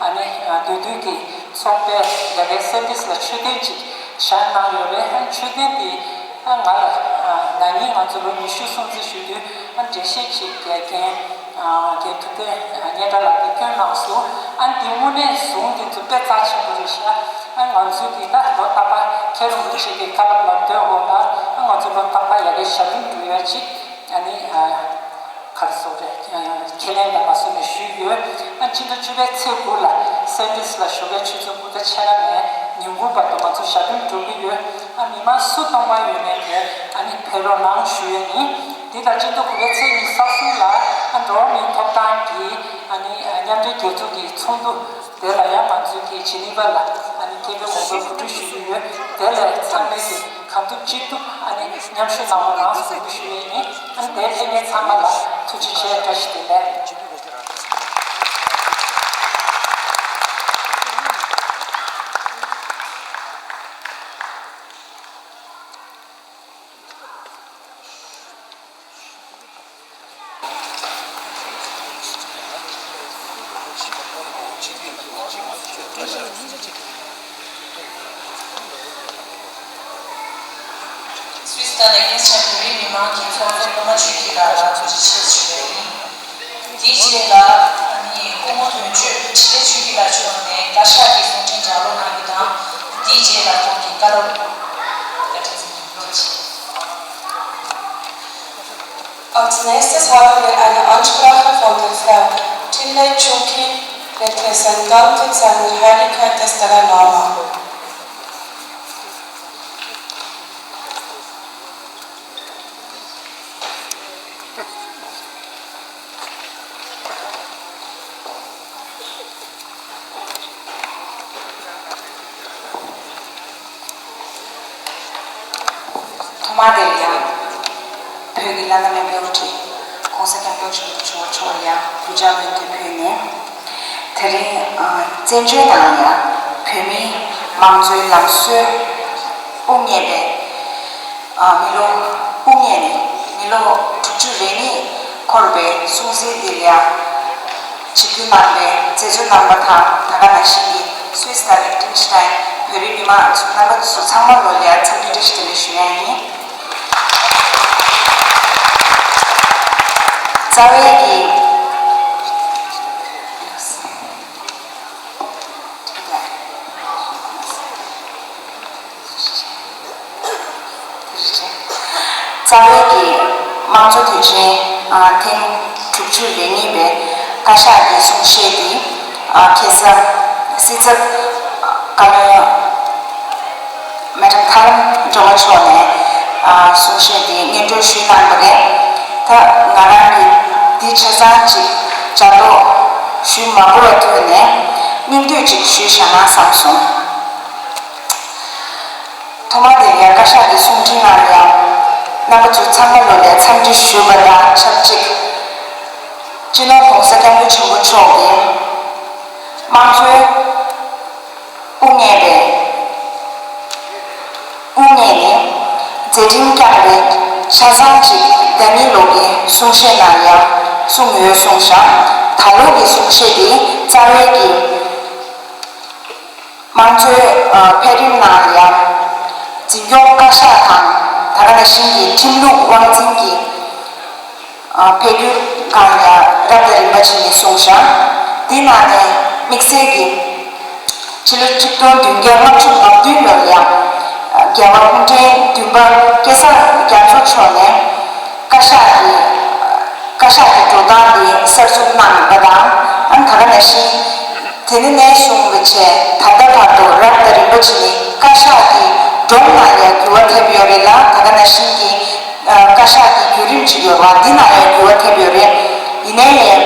ཨ་ནི་ཨ་འདུས་སྡོད་ཀྱི་ཚོགས་པས་རྒྱ་གར་སེ་ཏིས་ལ་མཆོད་རྟེན་ཅིག་བཞེངས་གནང་ཡོད་རེད། ཨ་མཆོད་རྟེན་དེ་ཨ་ང་ལ་ ཚོ་ལོ་ཉི་ཤུ་སྲུང་བརྩི་ཞུ་དུས་ཨ་འགྲེལ་བཤད་ཅིག་རྒན་རྒན་ཐུབ་བསྟན་སྙན་གྲགས་ལགས་ཀྱིས་བསྐྱོན་གནང་སོང་། ཨ་འདི་དངོས་གནས་ཟུང་འདི་ཚོ་དཔེ་རྩ་ཆེན་པོ་རེད་ཤག་ཨ་ང་ཚོས་འདི་ད་ལོ་རྟག་པར་མཁན་རིན་པོ་ཆེ་གི་བཀའ་སློབ་ལམ་སྟོན་འོག་ལ་ཨ་ང་ཚོས་ལོ་རྟག་པར་ཡ་གི་ཞབས་བརྟན་སྒྲུབ་ཡ་ཅིག་ཨ་ནི་ཨ་ག་རེ་ཟེར་རེད། ཁས་ལེན་དང་མ་སོང་ནས་ཞུས་ཡོད། ཨ་ཕྱི་ཟླ་བཅུ་པའི་ཚེས་དགུ་ལ་སེན་ཏིས་ལ་ཞོགས་ཀའི་ཆུ་ཚོད་དགུ་དང་ཕྱེད་ཀ་ནས་ཉིན་གུང་བར་དུ་ང་ཚོ་ཞབས་བརྟན་སྒྲུབ་ཀྱི་ཡོད། ཨ་མི་མང་སུ་གཏོང་མ་ཡོད་མེད་དེ་ཨ་ནི་ཕེབས་རོགས་གནང་ཞུ་ཡས་ཡིན། དེ་དང་ཕྱི་ཟླ་དགུ་པའི་ཚེས་ཉི་ཤུ་རྩ་གསུམ་ལ་ཨ་འགྲོ་བ་མིའི་ཐོབ་ཐང་གི་ཨ་ནི་མཉམ་འབྲེལ་རྒྱལ་ཚོགས་ཀྱི་ཚོགས་འདུ། དེ་ལ་ཡང་ང་ཚོའི་གི་ཇི་ནི་ཝ་ལ་ཨ་ནི་སྐད་འབོད་ངོ་རྒོལ་གོ་སྒྲིག་ཞུས་ཀྱི་ཡོད། དེ་ལ་ཚང་མས་ཀྱི་གང་ཐུབ་ཅི་ཐུབ་ཨ་ནི་མཉམ་ཞུགས་གནང་རོགས་གནང་ཟེར་འབོད་སྐུལ་ཞུ་ཡས་ཡིན། ཨ་ནི་དེ་ལ་ངས་ཚང་མ་ལ་ཐུགས་རྗེ་ཆེ། བཀྲ་ཤིས་བདེ་ལེགས། སུད་སི་དང་ལེག་ནེ་སི་ཊན་བོད་རིགས་མི་མང་གི་ཚོགས་གཙོ་པད་མ་ཆོས་སྐྱིད་ལགས་ལ་ཐུགས་རྗེ་ཆེ་ཞུ་བ་ཡིན། དེའི་རྗེས་ལ་ཨ་ནི་སྐུ་ངོ་དོན་གཅོད་འཕྲིན་ལས་ཆོས་སྐྱིད་ལགས་མཆོག་ནས་བཀའ་ཤག་གི་གསུང་འཕྲིན་ལྗགས་ཀློག་གནང་རྒྱུ་དང་། དེའི་རྗེས་ལ་ཁོང་གི་བཀའ་སློབ་བཀའ་དྲིན་ཆེ། Als nächstes haben wir eine Ansprache von der Frau Tille Chuki, Repräsentantin seiner Heiligkeit des Dalai Lama. ཐོག་མར་དེ་ལ་ཡང་བོད་ཀྱི་བླ་ན་མེད་པའི་དབུ་ཁྲིད་༸གོང་ས་༸སྐྱབས་མགོན་ཆེན་པོ་མཆོག་མཆོག་ལ་ཡང་གུས་ཕྱག་སྨོན་འདུན་ཕུལ་ནས། དེ་རིང་ཨ་བཙན་བྱོལ་ནང་ཡང་བོད་མིའི་མང་གཙོའི་ལམ་སྲོལ་དབུ་བརྙེས་པའི་ཨ་མི་ལོ་དབུ་བརྙེས་ནས་མི་ལོ་དྲུག་ཅུ་རེ་གཉིས་འཁོར་བའི་སྲུང་བརྩི་འདིར་ཡང་ཆིབས་བསྒྱུར་གནང་བའི་མཛད་གཙོ་རྣམ་པ་དང་། ད་ག་ནང་བཞིན་གྱི་སུད་སི་དང་ལིག་ཊེན་ཤི་ཊེན་བོད་རིགས་མི་མང་ཚོ་རྣམ་པ་ཚོ་ཚང་མ་ལོ་ལ་ཡང་འཚམས་འདྲི་བཀྲ་ཤིས་བདེ་ལེགས་ཞུ་ཡ་ཡིན། རྩ་བའི་གི་རྩ་བའི་གི་དམངས་གཙོ་དོན་ཆེན་ཨ་ཐེངས་དྲུག་ཅུ་རེ་གཉིས་པའི་བཀའ་ཤག་གི་གསུང་བཤད་འདི་ཨ་ཁ་སང་སྲིད་ཚབ་བཀའ་བློན་མེ་ཌམ་ཐར་ལམ་སྒྲོལ་མ་མཆོག་ནས་ཨ་གསུང་བཤད་འདི་སྙན་སྒྲོན་ཞུས་གནང་བ་རེད། ད་ང་རང་གིས་འདི་ཆ་ཚང་ཅིག་ལྗགས་ཀློག་ཞུ་མ་དགོས་པ་ཐོག་ནས་སྙིང་བསྡུས་ཅིག་ཞུས་བཞག་ན་བསམ་སོང་། ཐོག་མར་དེ་ཡང་བཀའ་ཤག་གི་གསུང་འཕྲིན་ནང་ཡང་རྣམ་པ་ཚོ་ཚང་མ་ལོ་ལ་འཚམས་འདྲི་ཞུས་པ་དང་ཆབས་ཅིག་སྤྱི་ནོར་༸གོང་ས་༸སྐྱབས་མགོན་ཆེན་པོ་མཆོག་གིས་དམངས་གཙོའི་དབུ་བརྙེས་པའི་དབུ་བརྙེས་ནས་མཛད་འཕྲིན་བསྐྱངས་པའི་ཆ་ཚང་ཅིག་ཟླ་ཉིན་ལོ་གི་གསུང་བཤད་ནང་ཡང་གསུངས་ཡོད་གསུངས་ཤག་ད་ལོ་གི་གསུང་བཤད་དེ་རྩ་བའི་གི་དམངས་གཙོའི་ཨ་འཕེལ་རིམ་ནང་ཡང་འཛིན་སྐྱོང་བཀའ་ཤག་དང་ད་ག་ནང་བཞིན་གྱི་ཁྲིམས་ལུགས་དབང་འཛིན་གྱི་ཨ་འཕེལ་འགྱུར་སྒང་ཡང་རབ་དང་རིམ་པ་བྱས་ནས་གསུངས་ཤག་དེ་ནང་ནས་དམིགས་བསལ་གྱི་ཕྱི་ལོ་ཆིག་སྟོང་བདུན་བརྒྱ་ལྔ་བཅུ་ང་བདུན་ལོར་ཡང་རྒྱལ་བ་སྐུ་ཕྲེང་བདུན་པ་སྐལ་བཟང་རྒྱ་མཚོ་མཆོག་ནས་བཀའ་ཤག་གི་བཀའ་ཤག་གི་འགྲོ་སྟངས་དེ་གསར་འཛུགས་གནང་པ་དང་། ཨ་ནི་ད་ག་ནང་བཞིན་དེ་ནས་ནས་བཟུང་བྱས་ད་ལྟ་བར་དུ་རབ་དང་རིམ་པ་བྱས་ནས་བཀའ་ཤག་གི་སྒྲོམ་ནང་ཡང་འགྱུར་བ་ཐེབས་ཡོད་རེད་ལ། ད་ག་ནང་བཞིན་གྱི་ཨ་བཀའ་ཤག་གི་བརྒྱུད་རིམ་ཅིག་ཡོད་པ་འདི་ནང་ཡང་འགྱུར་བ་ཐེབས་ཡོད་རེད། ཡིན་ནའི་ལས།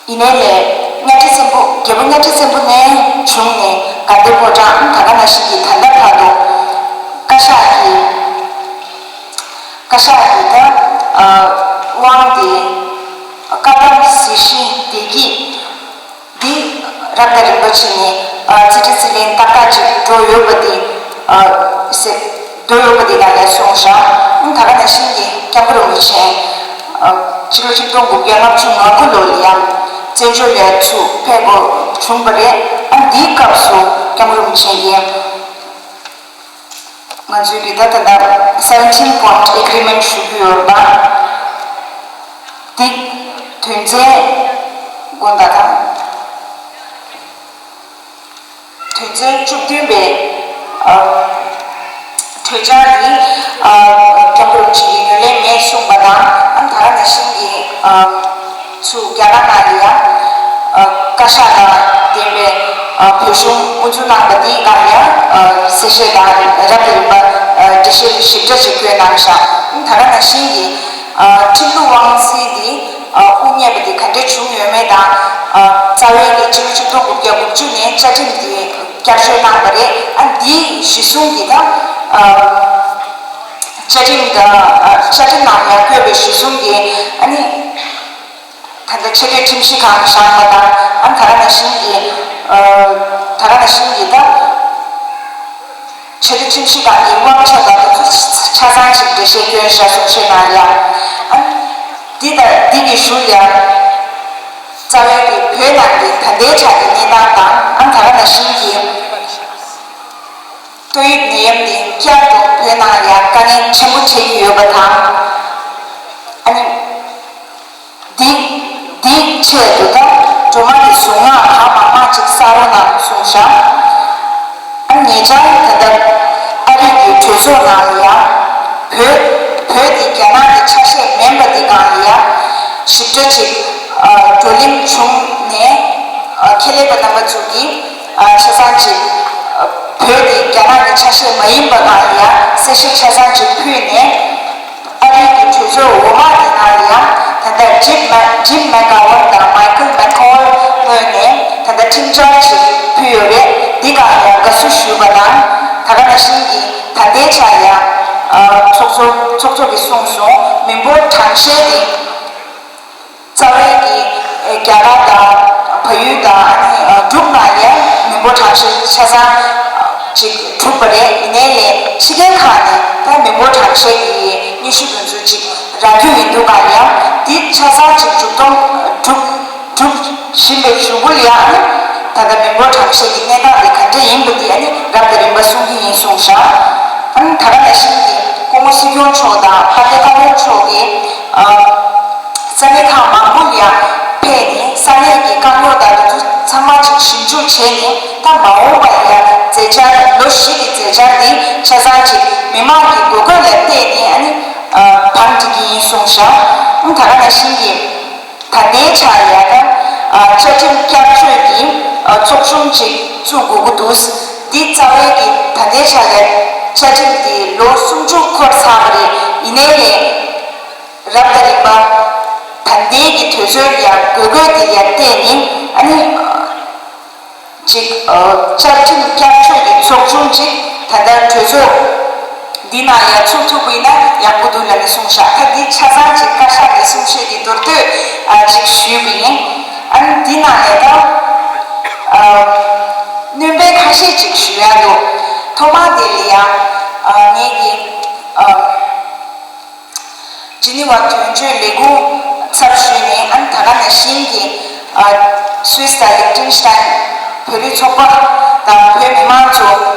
ཡིན་ནའི་ལས་གཉའ་ཁྲི་བཙན་པོ་རྒྱལ་པོ་གཉའ་ཁྲི་བཙན་པོ་ནས་བྱུང་ནས་དགའ་ལྡན་ཕོ་བྲང་ད་ག་ནང་བཞིན་གྱི་ད་ལྟ་བར་དུ་བཀའ་ཤག་གི་བཀའ་ཤག་གི་ད་དབང་དེ་བཀའ་གདམས་གཟིགས་ཞིབ་བདེ་སྐྱིད་འདི་རབ་དང་རིམ་པ་བྱས་ནས་རྩིས་ཁྲ་རྩིས་ལེན་ཏག་ཏག་ཅིག་འགྲོ་ཡོད་པ་དེ་ཟེར། འདོད་ཡོད་པ་དེ་ནང་ལ་གསུངས་བཞག་ཨང་། ད་ག་ནང་བཞིན་གྱི་སྐྱབས་མགོན་རིན་པོ་ཆེ་ཕྱི་ལོ་ཆིག་སྟོང་དགུ་བརྒྱ་ལྔ་བཅུ་ང་དགུ་ལོ་ལ་ཡང་བཙན་བྱོལ་ལ་ཚུར་ཕེབས་དགོས་བྱུང་བ་རེད། ཨ་འདིའི་སྐབས་སུ་སྐྱབས་མགོན་རིན་པོ་ཆེ་གིས་ ང་ཚོས་ཀྱི་ད་ད་ལྟ་seventeen point agreement ཞུ་རྒྱུ་ཡོད་པ། འདི་དོན་ཚན་དགོངས་དག་དང་། དོན་ཚན་བཅུ་བདུན་པའི་ཨ་གྲོས་འཆར་འདི་ཨ་རྒྱ་གར་ཅིག་གི་ཡུལ་ལས་མེད་གསུངས་པ་དང་། ཨ་ནི་ད་ག་ནང་བཞིན་གྱི་ཨ་ཚུ་རྒྱ་གར་ནང་ལ་ཡང་ཨ་བཀའ་ཤག་དང་ལྡན་པའི་ཨ་བོད་གཞུང་དབུ་འཛུགས་གནང་པ་འདིའི་སྒང་ལ་ཡང་ཨ་གསལ་བཤད་དང་རབ་ཏུ་རིམ་པ་ཨ་འགྲེལ་བཤད་ཞིབ་ཕྲ་ཞིག་བཀོད་གནང་ཤག་ཨ་ནི་ད་ག་ནང་བཞིན་གྱི་ཨ་ཁྲིམས་ལུགས་དབང་འཛིན་འདི་ཨ་དབུ་བརྙེས་པ་འདི་ག་འདྲ་བྱུང་ཡོད་མེད་དང་། ཨ་རྩ་བའི་གི་སྤྱི་ལོ་ཆིག་སྟོང་དགུ་བརྒྱ་དགུ་བཅུ་ནས་བཅའ་ཁྲིམས་འདི་བསྐྱར་བཅོས་གནང་པ་རེད། ཨ་འདིའི་གཞི་བཟུང་གི་ད་ཨ་བཅའ་ཁྲིམས་དང་ཨ་བཅའ་ཁྲིམས་ནང་ཡང་བཀོད་པའི་གཞི་བཟུང་གི་ཨ་ནི་ད་ལྟ་ཆེས་མཐོའི་ཁྲིམས་ཞིབ་ཁང་བཞེངས་པ་དང་། ཨ་ནི་ད་ག་ནང་བཞིན་གྱི་ཨ་ད་ག་ནང་བཞིན་གྱི་ད། ཆེས་མཐོའི་ཁྲིམས་ཞིབ་ཁང་གི་དབང་ཆ་དང་དེ་ཚོ་ཆ་ཚང་ཅིག་འགྲེལ་བཤད་སྐྱོན་བཞག་གསུང་བཤད་གནང་ཡ། ཨ་འདི་དང་འདི་གི་གཞུག་ལ་རྩ་བའི་གི་བོད་ནང་གི་ད་ལྟའི་ཆ་གི་གནས་སྟངས་དང་། ཨ་ད་ག་ནང་བཞིན་གྱི་ཏོག་དབྱིབས་ནད་ཡམས་འདི་བསྐྱར་དུ་བོད་ནང་ལ་ཡང་དཀའ་ངལ་ཆེན་པོ་འཕྲད་ཀྱི་ཡོད་པ་དང་། ཨ་ནི། འདི་འདིའི་ཆེད་དུ་ད་སྒྲོལ་མ་གི་གཟུངས་སྔགས་གང་མང་མང་ཅིག་གསར་བཟོ་གནང་གསུངས་ཤག་ཨ་ཉེ་ཆར་ད་ལྟ་ཨ་རི་གི་གྲོས་ཚོགས་ནང་ལ་ཡང་བོད་བོད་འདི་རྒྱ་ནག་གི་ཆ་ཤས་མིན་པ་འདི་སྒང་ལ་ཡང་ཞིབ་ཕྲ་ཅིག་ཨ་བགྲོ་གླེང་བྱུང་ནས། ཨ་ཁེ་ལས་པ་རྣམ་པ་ཚོ་གིས་ཨ་ཆ་ཚང་ཅིག་ཨ་བོད་འདི་རྒྱ་ནག་གི་ཆ་ཤས་མ་ཡིན་པ་སྒང་ལ་ཡང་གསལ་བཤད་ཆ་ཚང་ཅིག་ཕུལ་ནས། ཨ་རིའི་གི་གྲོས་ཚོགས་འོག་མ་དེ་ནང་ལ་ཡང་ད་ལྟ་ཇིམ་མེ་ཇིམ་མེག་གྷ་ཝན་དང་མའི་ཁལ་མེག་ཁོལ་ངོས་ནས་ད་ལྟ་ཁྲིམས་འཆར་ཅིག་ཕུལ་ཡོད་རེད། འདི་སྒང་ཡང་དགའ་བསུ་ཞུས་པ་དང་། ད་ག་ནང་བཞིན་གྱི་ད་ལྟའི་ཆར་ཡང་ཨ་ཚོགས་གཙོ་ཚོགས་གཙོ་གིས་གསུངས་སོང་། མི་འབོར་གྲངས་བཤེར་དེ་རྩ་བའི་གི་རྒྱ་གར་དང་བལ་ཡུལ་དང་ཨ་ནི་འབྲུག་ནང་ཡང་མི་འབོར་གྲངས་བཤེར་ཆ་ཚང་ཅིག་གྲུབ་པ་རེད། ཡིན་ནའི་ལས་ཕྱི་རྒྱལ་ཁག་ནས་ད་མི་འབོར་གྲངས་བཤེར་གྱི་སྙན་ཞུ་དེ་ཚོ་ཅིག་རག་རྒྱུ་ཡིན་འདུག་ག་ཡང་འདི་ཆ་ཚང་ཅིག་གྲུབ་གཏོང་གྲུབ་གྲུབ་བཞིན་པའི་གཞུག་གུ་ལ་ཡང་ཨ་ནི་ད་ལྟ་མི་འབོར་གྲངས་བཤེར་གྱི་གནས་སྟངས་དེ་ག་འདྲ་ཡིན་པ་འདི་ཨ་ནི་རབ་དང་རིམ་པ་གསུང་གི་ཡིན་གསུངས་ཤག་ཨ་ནི་ད་ག་ནང་བཞིན་གྱི་སྐུ་ངོ་སྲིད་སྐྱོང་མཆོག་དང་ཕ་གི་བཀའ་བློན་མཆོག་གིས་ཨ། ས་གནས་ཁག་མང་པོ་ལ་ཡང་ཕེབས་ནས་ས་གནས་ཀྱི་དཀའ་རྙོག་དང་དེ་ཚོ་ཚང་མ་ཅིག་ཞིབ་འཇུག་བྱས་ནས། ད་མ་འོངས་པ་ལ་ཡང་མཛད་འཆར་ལོ་བཞི་གི་མཛད་འཆར་འདི་ཆ་ཚང་ཅིག་མི་མང་གི་དགོས་མཁོ་ལ་བལྟས་ནས་ཨ་ནི་བང་སྒྲིག་གི་ཡིན་གསུངས་ཤག་ཨ་ད་ག་ནང་བཞིན་གྱི་ད་ལྟའི་ཆར་ཡང་ད་བཅའ་ཁྲིམས་བསྐྱར་བཅོས་ཀྱི་ཚོགས་ཆུང་ཅིག་བཙུགས་དགོས་ཀྱི་འདུག་འདི་རྩ་བའི་གི་ད་ལྟའི་ཆར་ལ་བཅའ་ཁྲིམས་འདི་ལོ་སུམ་ཅུ་འཁོར་ཚར་བ་རེད། ཡིན་ནའི་ལས། རབ་དང་རིམ་པ། ད་ལྟའི་གི་དུས་ཚོད་ལ་ཡང་དགོས་དགོས་དེ་ལ་ཡང་བལྟས་ནས་ཨ་ནི། ཅིག་བཅའ་ཁྲིམས་བསྐྱར་བཅོས་ཀྱི་ཚོགས་ཆུང་ཅིག་ད་ལྟ་གྲོས་ཚོགས་འདི་ནང་ཡང་ཚུགས་ཐུབ་པ་ཡིན་ན་ཡག་པོ་འདུག་ལབ་ནས་གསུངས་ཤག་ད་འདི་ཆ་ཚང་ཅིག་བཀའ་ཤག་གི་གསུང་བཤད་ཀྱི་མདོར་བསྡུས་ཅིག་ཞུས་པ་ཡིན། ཨ་ནི་འདི་ནང་ལས་ད་སྣོན་པ་ཁ་ཤས་ཅིག་ཞུ་ཡ་འདུག་ཐོག་མ་དེ་ལ་ཡང་ངེད་ཀྱི། ཇི་ནི་ཝ་དོན་གཅོད་ལས་ཁུངས་ཚབ་ཞུས་ནས་ཨ་ནི་ད་ག་ནང་བཞིན་གྱི་ཨ་སུད་སི་དང་ལིག་ཏེན་ཤི་ཏན་བོད་རིགས་ཚོགས་པ་དང་བོད་མི་མང་ཚོ་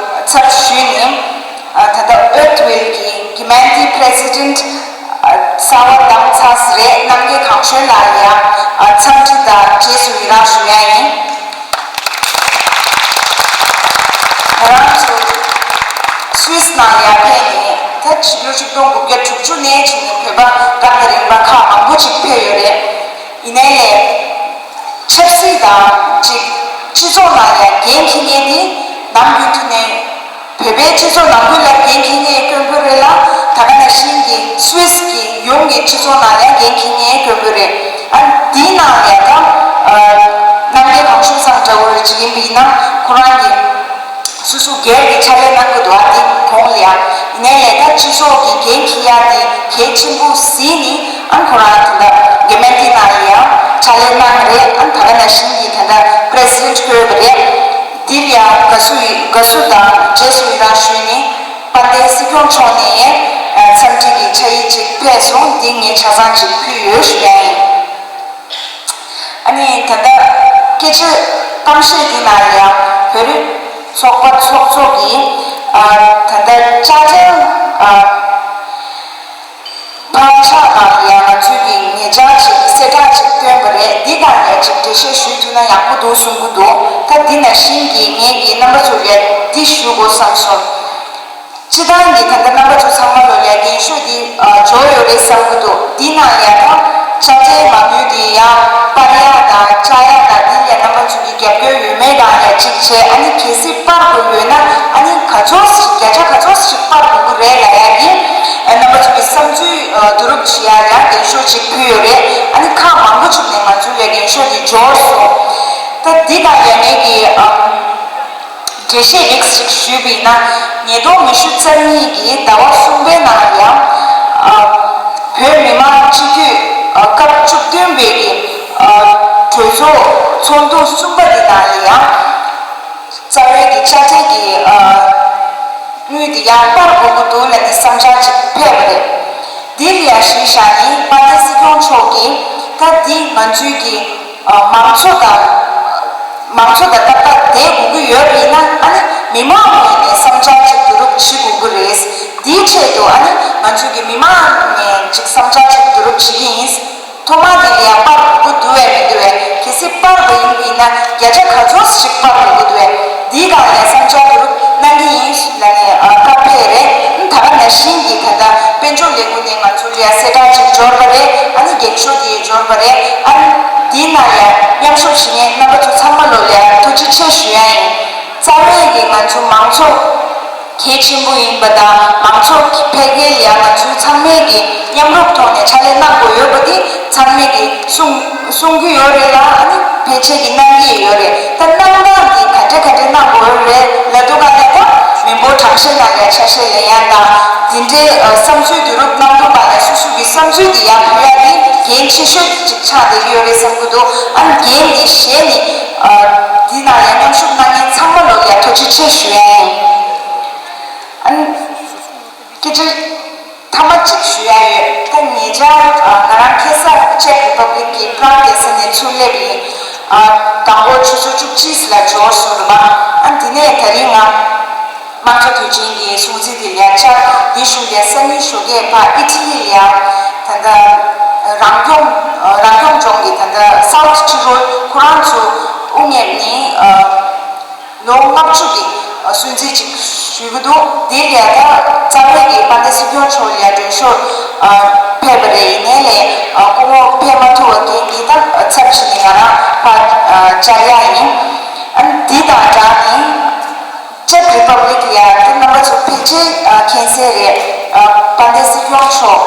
ཚབ་ཞུས་ནས་ཨ་ད་ལྟ་ཨོ་ཐི་ཝིལ་གྱི་གྷི་མན་ཏི་པི་རེ་སི་ཌེན་ཊི་ཨ་གསར་པ་བདམས་ཚར་རེད། རྣམ་རྒྱལ་གངས་ལྗོངས་ལགས་ལ་ཡང་ཨ་འཚམས་འདྲི་དང་རྗེས་སུ་ཡི་རང་ཞུ་ཡ་ཡིན། ང་རང་ཚོ་སུད་སི་ནང་ཡར་ཕེབས་ནས་ད་ཕྱི་ལོ་ཆིག་སྟོང་དགུ་བརྒྱ་དྲུག་ཅུ་ནས་བྱས་ནས་བོད་པ་རབ་དང་རིམ་པ་ཁག་མང་པོ་ཅིག་ཕེབས་ཡོད་རེད། ཡིན་ནའི་ལས་ཆབ་སྲིད་དང་ཅིག་སྤྱི་ཚོགས་ནང་ཡང་འགན་འཁྱེར་མཁན་དེ་ནམ་རྒྱུན་དུ་ནས་བོད་པའི་སྤྱི་ཚོགས་ནང་ཁུལ་ལ་འགན་འཁྱེར་མཁན་དཀོན་པོ་རེད་ལ། ད་ག་ནང་བཞིན་གྱི་སུད་སི་གི་ཡོངས་ཀྱི་སྤྱི་ཚོགས་ནང་ཡང་འགན་འཁྱེར་མཁན་དཀོན་པོ་རེད། ཨ་འདིའི་ནང་ལས་ད་རྣམ་རྒྱལ་གངས་ལྗོངས་ཚང་འདྲ་བོ་ཅིག་ཡིན་པ་ཡིན་ན་ཁོ་རང་གི་སོ་སོ་སྒེར་གྱི་ཕྱག་ལས་གནང་གི་འདུག་ཨ་འདི་གོང་ལ་ཡང་། ཡིན་ནའི་ལས་ད་སྤྱི་ཚོགས་ཀྱི་འགན་འཁྱེར་ཡ་དེ་གལ་ཆེན་པོ་གཟིགས་ནས་ཨ་ཁོ་རང་ད་ལྟ་གྷི་མན་ཏི་ནང་ལ་ཡང་ཕྱག་ལས་གནང་གི་རེད། ཨ་ད་ག་ནང་བཞིན་གྱི་ད་ལྟ་པི་རེ་སི་ཌེན་ཊི་བསྐོས་པ་རེད། འདིར་ཡང་དགའ་བསུ་ཡི་དགའ་བསུ་དང་རྗེས་སུ་ཡི་རང་ཞུས་ནས་དཔལ་ལྡན་སྲིད་སྐྱོང་མཆོག་ནས་འཚམས་འདྲི་གི་ཕྱག་ཡིག་ཅིག་ཕེབས་སོང་། འདི་ངས་ཆ་ཚང་ཅིག་ཕུལ་ཡོད་ཞུ་ཡ་ཡིན། ཨ་ནི་ད་ལྟ་སྐད་ཆ་གཏམ་བཤད་འདི་ནང་ཡང་བོད་རིགས་ཚོགས་པ་ཚོགས་གཙོ་གིས་ ཨ། ད་ལྟ་ཅ་ཅང་ཨ་ཕར་ཆགས་པ་ལ་ཡང་ང་ཚོས་ཀྱི་ཉེ་ཆར་ཅིག་གསལ་བསྒྲགས་ཅིག་བཏོན་པ་རེད། འདི་དང་ཡང་ཅིག་འགྲེལ་བཤད་ཞུས་ཐུབ་ན་ཡག་པོ་འདུག་བསམ་གྱི་འདུག་ད་འདི་ནང་བཞིན་གྱི་ངེད་ཀྱིས་རྣམ་པ་ཚོ་ལ་འདི་ཞུ་དགོས་བསམ་སོང་། སྤྱི་བཏང་གི་ད་ལྟ་རྣམ་པ་ཚོ་ཚང་མ་ལོ་ལ་རྒན་ཤོས་འདི་ཨ་འབྱོར་ཡོད་རེད་བསམ་གྱི་འདུག་འདི་ནང་ཡང་ད་ཅ་ཅའི་མ་དངུལ་འདི་ཡང་སྤར་ཡག་དང་བཅག་ཡག་དང་འདི་ལ་རྣམ་པ་ཚོ་གི་རྒྱབ་སྐྱོར་ཡོད་མེད་དང་ཡང་གཅིག་བྱས། ཨ་ནི་གལ་སྲིད་སྤར་དགོས་ཡོད་ན་ཨ་ནི་ག་ཚོད་ཞིག་བརྒྱ་ཆ་ག་ཚོད་ཞིག་སྤར་དགོས་ཀྱི་རེད་ལབ་ཡག་གི་ཨ་རྣམ་པ་ཚོ་གི་བསམ་ཚུལ་ཨ་བསྡུ་རུབ་བྱེད་ཡག་ཡང་རྒན་ཤོས་ཅིག་ཕུལ་ཡོད་རེད། ཨ་ནི་ཁག་མང་པོ་ཅིག་ནས་ང་ཚོ་ལ་རྒན་ཤོས་འདི་འབྱོར་སོང་། ད་འདི་དང་ཡང་ངེད་ཀྱི་ཨ། འགྲེལ་བཤད་རིགས་ཤིག་ཞུས་པ་ཡིན་ན། ཉིས་སྟོང་ཉི་ཤུ་རྩ་གཉིས་ཀྱི་ཟླ་བ་གསུམ་པའི་ནང་ལ་ཡང་། ཨ། བོད་མི་མང་སྤྱི་འཐུས་ཨ་སྐབས་བཅུ་བདུན་པའི་གི་ཨ་གྲོས་ཚོགས་ཚོགས་འདུ་གསུམ་པ་འདི་ནང་ལ་ཡང་། རྩ་བའི་གི་དཔྱ་ཁྲལ་གྱི་ཨ་དངུལ་འདི་ཡང་སྤར་དགོས་ཀྱི་འདུག་ལབ་ནས་བསམ་འཆར་ཅིག་ཕེབས་པ་རེད། འདིར་ཡང་གཞི་བཞག་ནས་དཔལ་ལྡན་སྲིད་སྐྱོང་མཆོག་གིས་ད་འདི་ང་ཚོའི་གི་ཨ་མང་ཚོགས་དང་། མང་ཚོགས་དང་ཏག་ཏག་བསྡད་དགོས་ཀྱི་ཡོད་པ་ཡིན་ན། ཨ་ནི་མི་མང་ངོས་ནས་བསམ་འཆར་ཅིག་བསྡུ་རུབ་བྱེད་དགོས་ཀྱི་རེད། དེའི་ཆེད་དུ་ཨ་ནི་ང་ཚོས་ཀྱི་མི་མང་ནས་ཅིག་བསམ་འཆར་ཅིག་བསྡུ་རུབ་བྱེད་ཀྱི་ཡིན། ཐོག་མ་དེ་ལ་ཡང་སྤར་དགོས་ཀྱི་འདུག་བས་མི་འདུག་བས། གལ་སྲིད་སྤར་བ་ཡིན་པ་ཡིན་ན་བརྒྱ་ཆ་ག་ཚོད་ཅིག་སྤར་དགོས་ཀྱི་འདུག་བས། འདིའི་སྒང་ལ་ཡང་བསམ་འཆར་བསྡུ་རུབ་གནང་གི་ཡིན་ལབ་ནས་ཨ་བཀའ་ཕེབས་རེད། ཨ་ནི་ད་ག་ནང་བཞིན་གྱི་ད་ལྟ་དཔལ་འབྱོར་ལས་ཁུངས་ནས་ང་ཚོ་ལ་ཡང་གསལ་བསྒྲགས་ཅིག་འབྱོར་བ་རེད། ཨ་ནི་འགེངས་ཤོག་དེ་འབྱོར་བ་རེད། ཨ་ནི་འདིའི་ནང་ལ་ཡང་མཉམ་ཞུགས་བྱེད་མཁན་རྣམ་པ་ཚོ་ཚང་མ་ལོ་ལ་ཡང་ཐུགས་རྗེ་ཆེ་ཞུ་ཡ་ཡིན། རྩ་བའི་གི་ང་ཚོ་མང་ཚོགས་གལ་ཆེན་པོ་ཡིན་པ་དང་། མང་ཚོགས་ཀྱི་འཕེལ་རྒྱས་ལ་ཡང་ང་ཚོའི་ཚང་མས་ཀྱི་མཉམ་རུབ་ཐོག་ནས་ཕྱག་ལས་གནང་དགོས་ཡོད་པ་དེ་ཚང་མས་ཀྱི་གསུང་གསུང་གི་ཡོད་རེད་ལ། ཨ་ནི་ཕལ་ཆེར་གྱི་གནང་གི་ཡོད་རེད། ད་གནང་སྟངས་འདི་ག་འདྲ་ག་འདྲ་གནང་དགོས་རེད་ལབ་དུས་ག་ལ་ད་མི་འབོར་གྲངས་བཤེར་ནང་ལ་ཆ་ཤས་ལེན་ཡ་དང་། འདི་འདྲའི་ཨ་བསམ་ཚུལ་བསྡུ་རུབ་གནང་དུས་ག་ལ་སོ་སོ་གི་བསམ་ཚུལ་འདི་ཡར་ཕུལ་ཡ་འདི་འགན་ཆེ་ཤོས་ཅིག་ཆགས་བསྡད་ཀྱི་ཡོད་རེད་བསམ་གྱི་འདུག་ཨ་ནི་འགན་འདི་བཞེས་ནས་ཨ་འདི་ནང་ལ་མཉམ་ཞུགས་གནང་མཁན་ཚང་མ་ལོ་ལ་ཡ་ཐུགས་རྗེ་ཆེ་ཞུ་ཡ་ཡིན། ཨ་ནི། སྐད་ཆ་ཐ་མ་གཅིག་ཞུ་ཡ་ཡོད། ད་ཉེ་ཆར་ང་རང་ཁ་སང་ཅེག་རི་པབ་ལིག་གི་པྲག་རྒྱལ་ས་ནས་ཚུར་སླེབས་ཡིན། དང་པོ་ཆུ་ཚོད་བཅུ་གཅིག་ལ་འབྱོར་སོང་རེད་པ། ཨ་དེ་ནས་ད་རིང་ང་དམངས་གཙོ་དོན་ཆེན་གྱི་སྲུང་བརྩི་དེ་ལ་བཅར། དེའི་གཞུག་ལ་སང་ཉིན་ཞོགས་ཀས་ཕར་ཨི་ཊ་ལི་ལ་ཡ་ད་ལྟ་རང་སྐྱོང་རང་སྐྱོང་ལྗོངས་ཀྱི་ད་ལྟ་སའུ་ཐི་ཊི་རོལ་ཁོ་རང་ཚོ་དབུ་བརྙེས་ནས། ལོ་ལྔ་བཅུ་གི་སྲུང་བརྩི་ཅིག་ཞུ་གི་འདུག་དེ་ལ་ད་རྩ་བའི་གི་དཔལ་ལྡན་སྲིད་སྐྱོང་མཆོག་ལ་མགྲོན་ཤོག་ཕེབས་པ་རེད། ཡིན་ནའི་ལས་སྐུ་ངོ་ཕེབས་མ་ཐུབ་པ་རྐྱེན་གྱིས་ད་ཚབ་བྱས་ནས་ང་རང་ཕར་བཅར་ཡ་ཡིན། ཨ་ནི་དེ་དང་སྦྲགས་ནས་ཅེག་རི་པབ་ལིག་ལ་ད་རྣམ་པ་ཚོ་ཕལ་ཆེར་མཁྱེན་གསལ་རེད། དཔལ་ལྡན་སྲིད་སྐྱོང་མཆོག་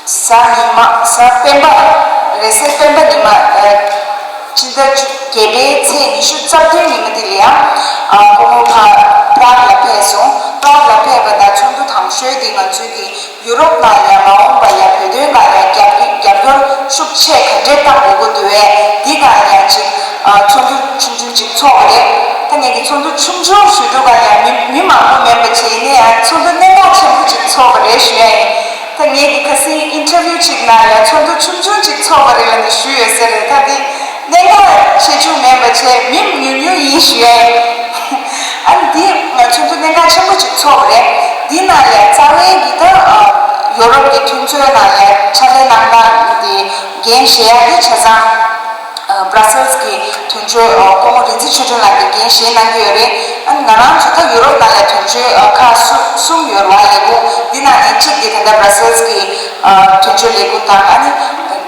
གཟའ་ཉི་མ། གཟའ་སྤེན་པ། རེས་གཟའ་སྤེན་པ་ཉི་མ། ཨ། ཕྱི་ཟླ་བརྒྱད་པའི་ཚེས་ཉི་ཤུ་རྩ་བདུན་ཉིན་མོ་དེ་ལ་ཡང་། ཨ། སྐུ་ངོ་ཕར་པྲག་ལ་ཕེབས་སོང་། པྲག་ལ་ཕེབས་པ་དང་ཚོགས་འདུ་དང་ཤོས་དེ་ང་ཚོའི་གི་ཡུ་རོབ་ནང་ལ་ཡང་མ་འོངས་པ་ལ་ཡང་བོད་དོན་སྒང་ལ་ཡང་རྒྱབ་རྒྱབ་སྐྱོར་ཤུགས་ཆེ་ག་འདྲས་གཏང་དགོས་ཀྱི་འདུག་བས། འདི་སྒང་ལ་ཡང་ཅིག་ཨ། ཚོགས་འདུ་ཆུང་ཆུང་ཅིག་ཚོགས་པ་རེད། ད་ངེད་ཀྱི་ཚོགས་འདུ་ཆུང་ཆུང་ཞུ་དུས་སྒང་ལ་ཡང་མི་མི་མང་པོ་མེད་པ་བྱས་ནས་ཡང་ཚོགས་འདུ་གནད་འགག་ཆེན་པོ་ཅིག་ཚོགས་པ་རེད་ཞུ་ཡ་ཡིན། ད་ངེད་ཀྱི་ཁ་སང་ཨིན་ཊར་བིའུ་ཅིག་ནང་ཡང་ཚོགས་འདུ་ཆུང་ཆུང་ཅིག་ཚོགས་པ་རེད་ལབ་ནས་ཞུས་ཡོད་ས་རེད། ད་འདི་གནད་འགག་ཆེ་ཆུང་མེད་པ་བྱས་མི་ཉུང་ཉུང་ཡིན་ཞུ་ཡ་ཡིན། ཨ་ནི་འདི་ང་ཚོགས་འདུ་གནད་འགག་ཆེན་པོ་ཅིག་ཚོགས་པ་རེད། འདི་ནང་ལ་རྩ་བའི་གི་ད་ཡོ་རོབ་ཀྱི་མཐུན་ཚོགས་ནང་ལ་ཕྱག་ལས་གནང་སྟངས་འདི་འགན་བཞེས་ཡ་འདི་ཆ་ཚང་། ཨ། བྷ་ར་སེལ་སི་གི་དོན་གཅོད་ཨ། སྐུ་ངོ་རིག་འཛིན་ཆོས་སྒྲོན་ལགས་ཀྱིས་འགན་བཞེས་གནང་གི་ཡོད་རེད། ཨ་ནི་ང་རང་ཚོ་ད་ཡུ་རོབ་ནང་ལ་དོན་གཅོད་ཨ། ཁག་གསུ་གསུམ་ཡོད་རེད་བ། ལས་ཁུངས་འདི་ནང་ནས་གཅིག་དེ་ད་ལྟ་བྷ་ར་སེལ་སི་གི་ཨ། དོན་གཅོད་ལས་ཁུངས་དང་། ཨ་ནི་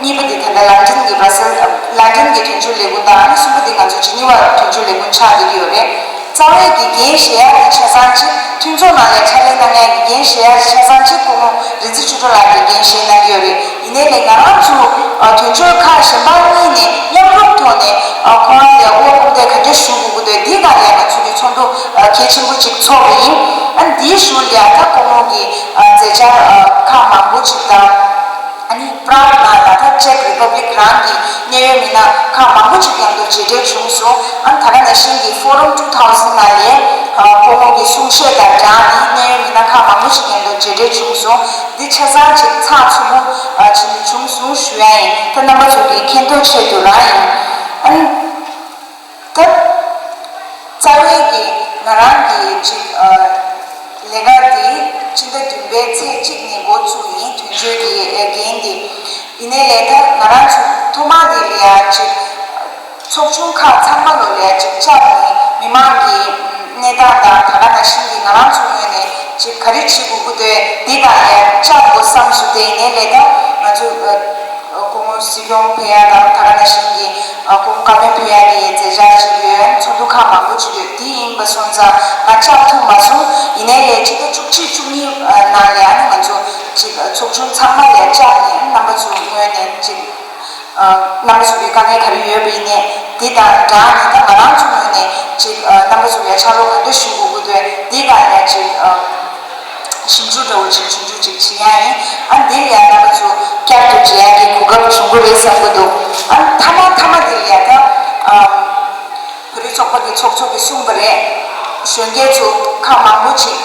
གཉིས་པ་དེ་ད་ལྟ་ལན་ཀྲན་གྱི་བྷ་ར་སེལ་ཨ། ལན་ཀྲན་གྱི་དོན་གཅོད་ལས་ཁུངས་དང་། ཨ་ནི་གསུམ་པ་དེ་ང་ཚོ་ཇི་ནི་ཝ་དོན་གཅོད་ལས་ཁུངས་ཆགས་བསྡད་ཀྱི་ཡོད་རེད། རྩ་བའི་གི་འགན་བཞེས་ཡ་དེ་ཆ་ཚང་གཅིག་མཐུན་ཚོགས་ནང་ལ་ཕྱག་ལས་གནང་མཁན་གྱི་འགན་བཞེས་ཡ་ཆ་ཚང་གཅིག་སྐུ་ངོ་རིག་འཛིན་ཆོས་སྒྲོན་ལགས་ཀྱིས་འགན་བཞེས་གནང་གི་ཡོད་རེད། ཡིན་ནའི་ལས་ང་རང་ཚོ་ཨ། དོན་གཅོད་ཁག་གཞན་པ་གཉིས་ནས་མཉམ་རུབ་ཐོག་ནས་ཨ། ཁོ་རང་ལ་དབུ་དཔུང་སྡེ་ག་འདྲ་ཞུ་དགོས་ཀྱི་འདུག་འདི་ག་ལ་ང་ཚོ་གི་ཚོགས་འདུ་ཨ། གལ་ཆེན་པོ་ཅིག་ཚོགས་པ་ཡིན། ཨ་ནི་འདིའི་གཞུག་ལ་ཡང་ད་སྐུ་ངོ་གི་ཨ། མཛད་འཆར་ཨ། ཁག་མང་པོ་ཅིག་དང་། ཨ་ནི་པྲག་ནང་ལ་ད་ཅེག་རི་པབ་ལིག་རང་གི་གནད་ཡོད་མི་སྣ་ཁག་མང་པོ་ཅིག་མཉམ་དུ་མཇལ་འཕྲད་བྱུང་སོང་། ཨ་ནི་ད་ག་ནང་བཞིན་གྱི་ཕོ་རམ་ཊུ་ཐའུ་ཟན་ནང་ལ་ཨ། སྐུ་ངོ་གི་གསུང་བཤད་དང་སྦྲགས་ནས་གནད་ཡོད་མི་སྣ་ཁག་མང་པོ་ཅིག་མཉམ་དུ་མཇལ་འཕྲད་བྱུང་སོང་། འདི་ཆ་ཚང་ཅིག་ཚགས་ཚུད་པོ་ཨ། ཅིག་བྱུང་སོང་ཞུ་ཡ་ཡིན། ད་རྣམ་པ་ཚོ་གི་མཁྱེན་རྟོགས་ཆེད་དུ་རང་ཡིན། ཨ་ནི་ད་ རྩ་བའི་གི་ང་རང་གི་ཅིག་ཨ་ལས་ཀ་དེ་ཕྱི་ཟླ་བདུན་པའི་ཚེས་གཅིག་ནས་འགོ་བཙུགས་ཡིན། དོན་གཅོད་ཀྱི་འགན་དེ། ཡིན་ནའི་ལས་ད་ང་རང་ཚོ་ཐོག་མ་དེ་ལ་ཡ་ཅིག་ཚོགས་ཆུང་ཁག་ཚང་མ་ལོ་ལ་ཡ་ཅིག་བཅར་ནས་མི་མང་གི་གནས་སྟངས་དང་ད་ག་ནང་བཞིན་གྱི་ང་རང་ཚོ་ངོས་ནས་ཅིག་ག་རེ་བྱེད་དགོས་ཀྱི་འདུག་འདི་དང་ཡ་བཅར་དགོས་བསམ་སོང་། དེ་ཡིན་ནའི་ལས་ད་ང་ཚོ་སྐུ་ངོ་སྲིད་སྐྱོང་ཕེབས་ཡ་དང་ད་ག་ནང་བཞིན་གྱི་སྐུ་ངོ་བཀའ་བློན་ཕེབས་ཡ་གི་མཛད་འཆར་ཅིག་ཡོད། ཚོགས་འདུ་ཁག་མང་པོ་ཅིག་ཡོད། དེ་ཡིན་པ་སོང་ཙང་ང་བཅར་ཐུབ་མ་སོང་། ཡིན་ནའི་ལས་ཕྱི་ཟླ་བཅུ་གཅིག་བཅུ་གཉིས་ནང་ལ་ཡང་ང་ཚོ་ཅིག་ཚོགས་ཆུང་ཚང་མ་ལ་བཅར་ནས་རྣམ་པ་ཚོ་ངོས་ནས་ཅིག་རྣམ་པ་ཚོ་གི་དཀའ་ངལ་ག་རེ་ཡོད་པ་ཡིན་ནའི་དེ་དང་སྦྲགས་ནས་ད་ང་རང་ཚོ་ངོས་ནས་ཅིག་རྣམ་པ་ཚོ་ལ་ཕྱག་རོགས་ག་འདྲ་ཞུ་དགོས་ཀྱི་འདུག་དེ་ག་ལ་ཅིག་ཞིབ་འཇུག་འདྲ་བོ་ཅིག་ཞིབ་འཇུག་ཅིག་བྱེད་ཡ་ཡིན། ཨ་འདི་ལ་ཡ་རྣམ་པ་ཚོ་བསྐྱར་དུ་མཇལ་ཡ་གི་གོ་སྐབས་བྱུང་གི་རེད་བསམ་གྱི་འདུག་ཨ་མཐའ་མ་མཐའ་མ་འདི་ལ་ཡ་ད་ཨམ་བོད་རིགས་ཚོགས་པ་གི་ཚོགས་གཙོ་གིས་གསུངས་པ་རེད། གཞོན་སྐྱེས་ཚོ་ཁག་མང་པོ་ཅིག་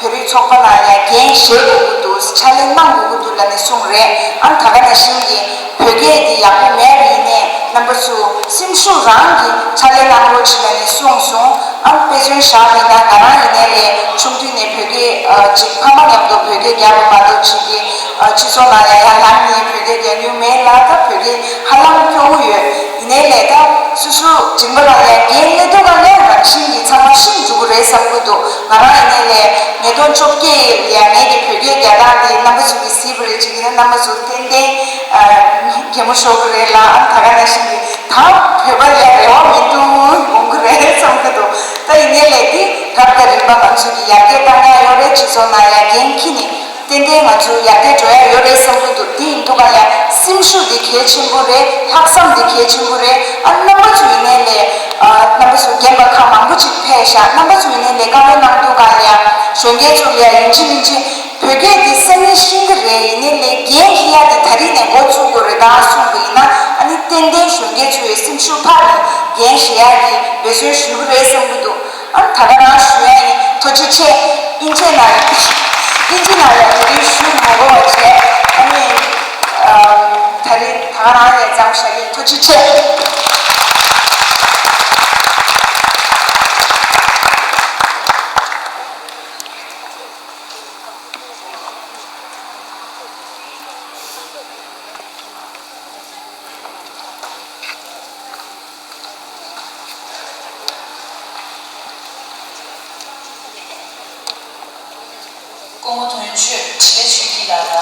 བོད་རིགས་ཚོགས་པ་ནང་ཡ་འགན་བཞེས་དགོས་ཀྱི་འདུག་ཕྱག་ལས་གནང་དགོས་ཀྱི་འདུག་ལབ་ནས་གསུངས་རེད། ཨ་ད་ག་ནང་བཞིན་གྱི་བོད་སྐད་འདི་ཡག་པོ་མེད་པ་ཡིན་ནའི་རྣམ་པ་ཚོ་སེམས་ཤུགས་རང་གིས་ཕྱག་ལས་གནང་རོགས་བྱེད་ལབ་ནས་གསུངས་སོང་། ཨ་དཔེ་མཚོན་བཞག་པ་ཡིན་ན་ང་རང་ཡིན་ནའི་ལས་ཆུང་དུས་ནས་བོད་སྐད་ཨ་ཅིག་ཕ་མ་མཉམ་དུ་བོད་སྐད་རྒྱབ་པ་མ་གཏོགས་ཅིག་གི་ཨ་སྤྱི་ཚོགས་ནང་ལ་ཡང་ལངས་ནས་བོད་སྐད་རྒྱག་མྱོང་མེད་ལ། ད་བོད་སྐད་ཧ་ལམ་སྐྱོ་བོ་ཡོད། ཡིན་ནའི་ལས་ད་སོ་སོ་མཇིང་པ་ལ་ཡང་འགན་ལེན་དུས་ག་ལས་རང་བཞིན་གྱིས་ཚང་མ་ཤེས་འགྲོ་གི་རེད་བསམ་གྱི་འདུག་ང་རང་ཡིན་ནའི་ལས་ཉིས་སྟོང་བཅོ་བརྒྱད་ལ་ཡང་ངེད་ཀྱི་བོད་སྐད་རྒྱག་སྟངས་དེ་རྣམ་པ་ཚོ་གིས་གཟིགས་པ་རེད། ཅིག་ཡིན་ན་རྣམ་པ་ཚོ་ཏན་ཏན་གད་མོ་ཤོར་གི་རེད་ལ། ཨ་ད་ག་ནང་བཞིན་གྱི་ད་བོད་པ་ལ་རེ་བ་མི་འདུག་འོང་གི་རེད་བསམ་གྱི་འདུག་ད་ཡིན་ནའི་ལས་དེ་རབ་དང་རིམ་པ་ང་ཚོ་གི་ཡར་རྒྱས་བཏང་ཡ་ཡོད་རེད། སྤྱི་ཚོགས་ནང་ཡ་འགན་འཁྱེར་ནས། ཏན་ཏན་ང་ཚོ་ཡར་རྒྱས་འགྲོ་ཡ་ཡོད་རེད་བསམ་གྱི་འདུག་དེ་ཡིན་དུས་ག་ལ་ཡ་སེམས་ཤུགས་དེ་གལ་ཆེན་པོ་རེད། ལྷག་བསམ་དེ་གལ་ཆེན་པོ་རེད། ཨ་རྣམ་པ་ཚོ་ཡིན་ནའི་ལས་ཨ་རྣམ་པ་ཚོ་རྒན་པ་ཁག་མང་པོ་ཅིག་ཕེབས་ཤག་རྣམ་པ་ཚོ་ཡིན་ནའི་ལས་བཀའ་མོལ་གནང་དུས་ག་ལ་ཡ་གཞོན་སྐྱེས་ཚོ་ལ་ཡ་ཡིན་གཅིག་མིན་གཅིག་བོད་སྐད་དེ་སང་ཉིན་ཤེས་ཀྱི་རེད། ཡིན་ནའི་ལས་འགན་འཁྱེར་ཡ་དེ་ད་རིང་ནས་འགོ་བཙུགས་དགོས་རེད་ད་གསུངས་པ་ཡིན་ན། ཨ་ནི་ཏན་ཏན་གཞོན་སྐྱེས་ཚོའི་སེམས་ཤུགས་འཕར་ནས་འགན་བཞེས་ཡ་གི་འབད་བརྩོན་ཞུ་གི་རེད་བསམ་གྱི་འདུག་ཨ་ད་ག་རང་ཞུ་ཡ་ཡིན། ཐུགས་རྗེ་ཆེ། དབྱིན་ཇིའི་ནང་དབྱིན་ཇིའི་ནང་ལ་དེ་རིང་ཞུ་མ་དགོས་པ་བྱས། ཨ་ནི་ཨམ་ད་རིང་ད་ག་རང་ལས་མཚམས་བཞག་གི། ཐུགས་རྗེ་ཆེ། སྐུ་ངོ་དོན་གཅོད་འཕྲིན་ལས་ཆོས་སྐྱིད་ལགས་ལ།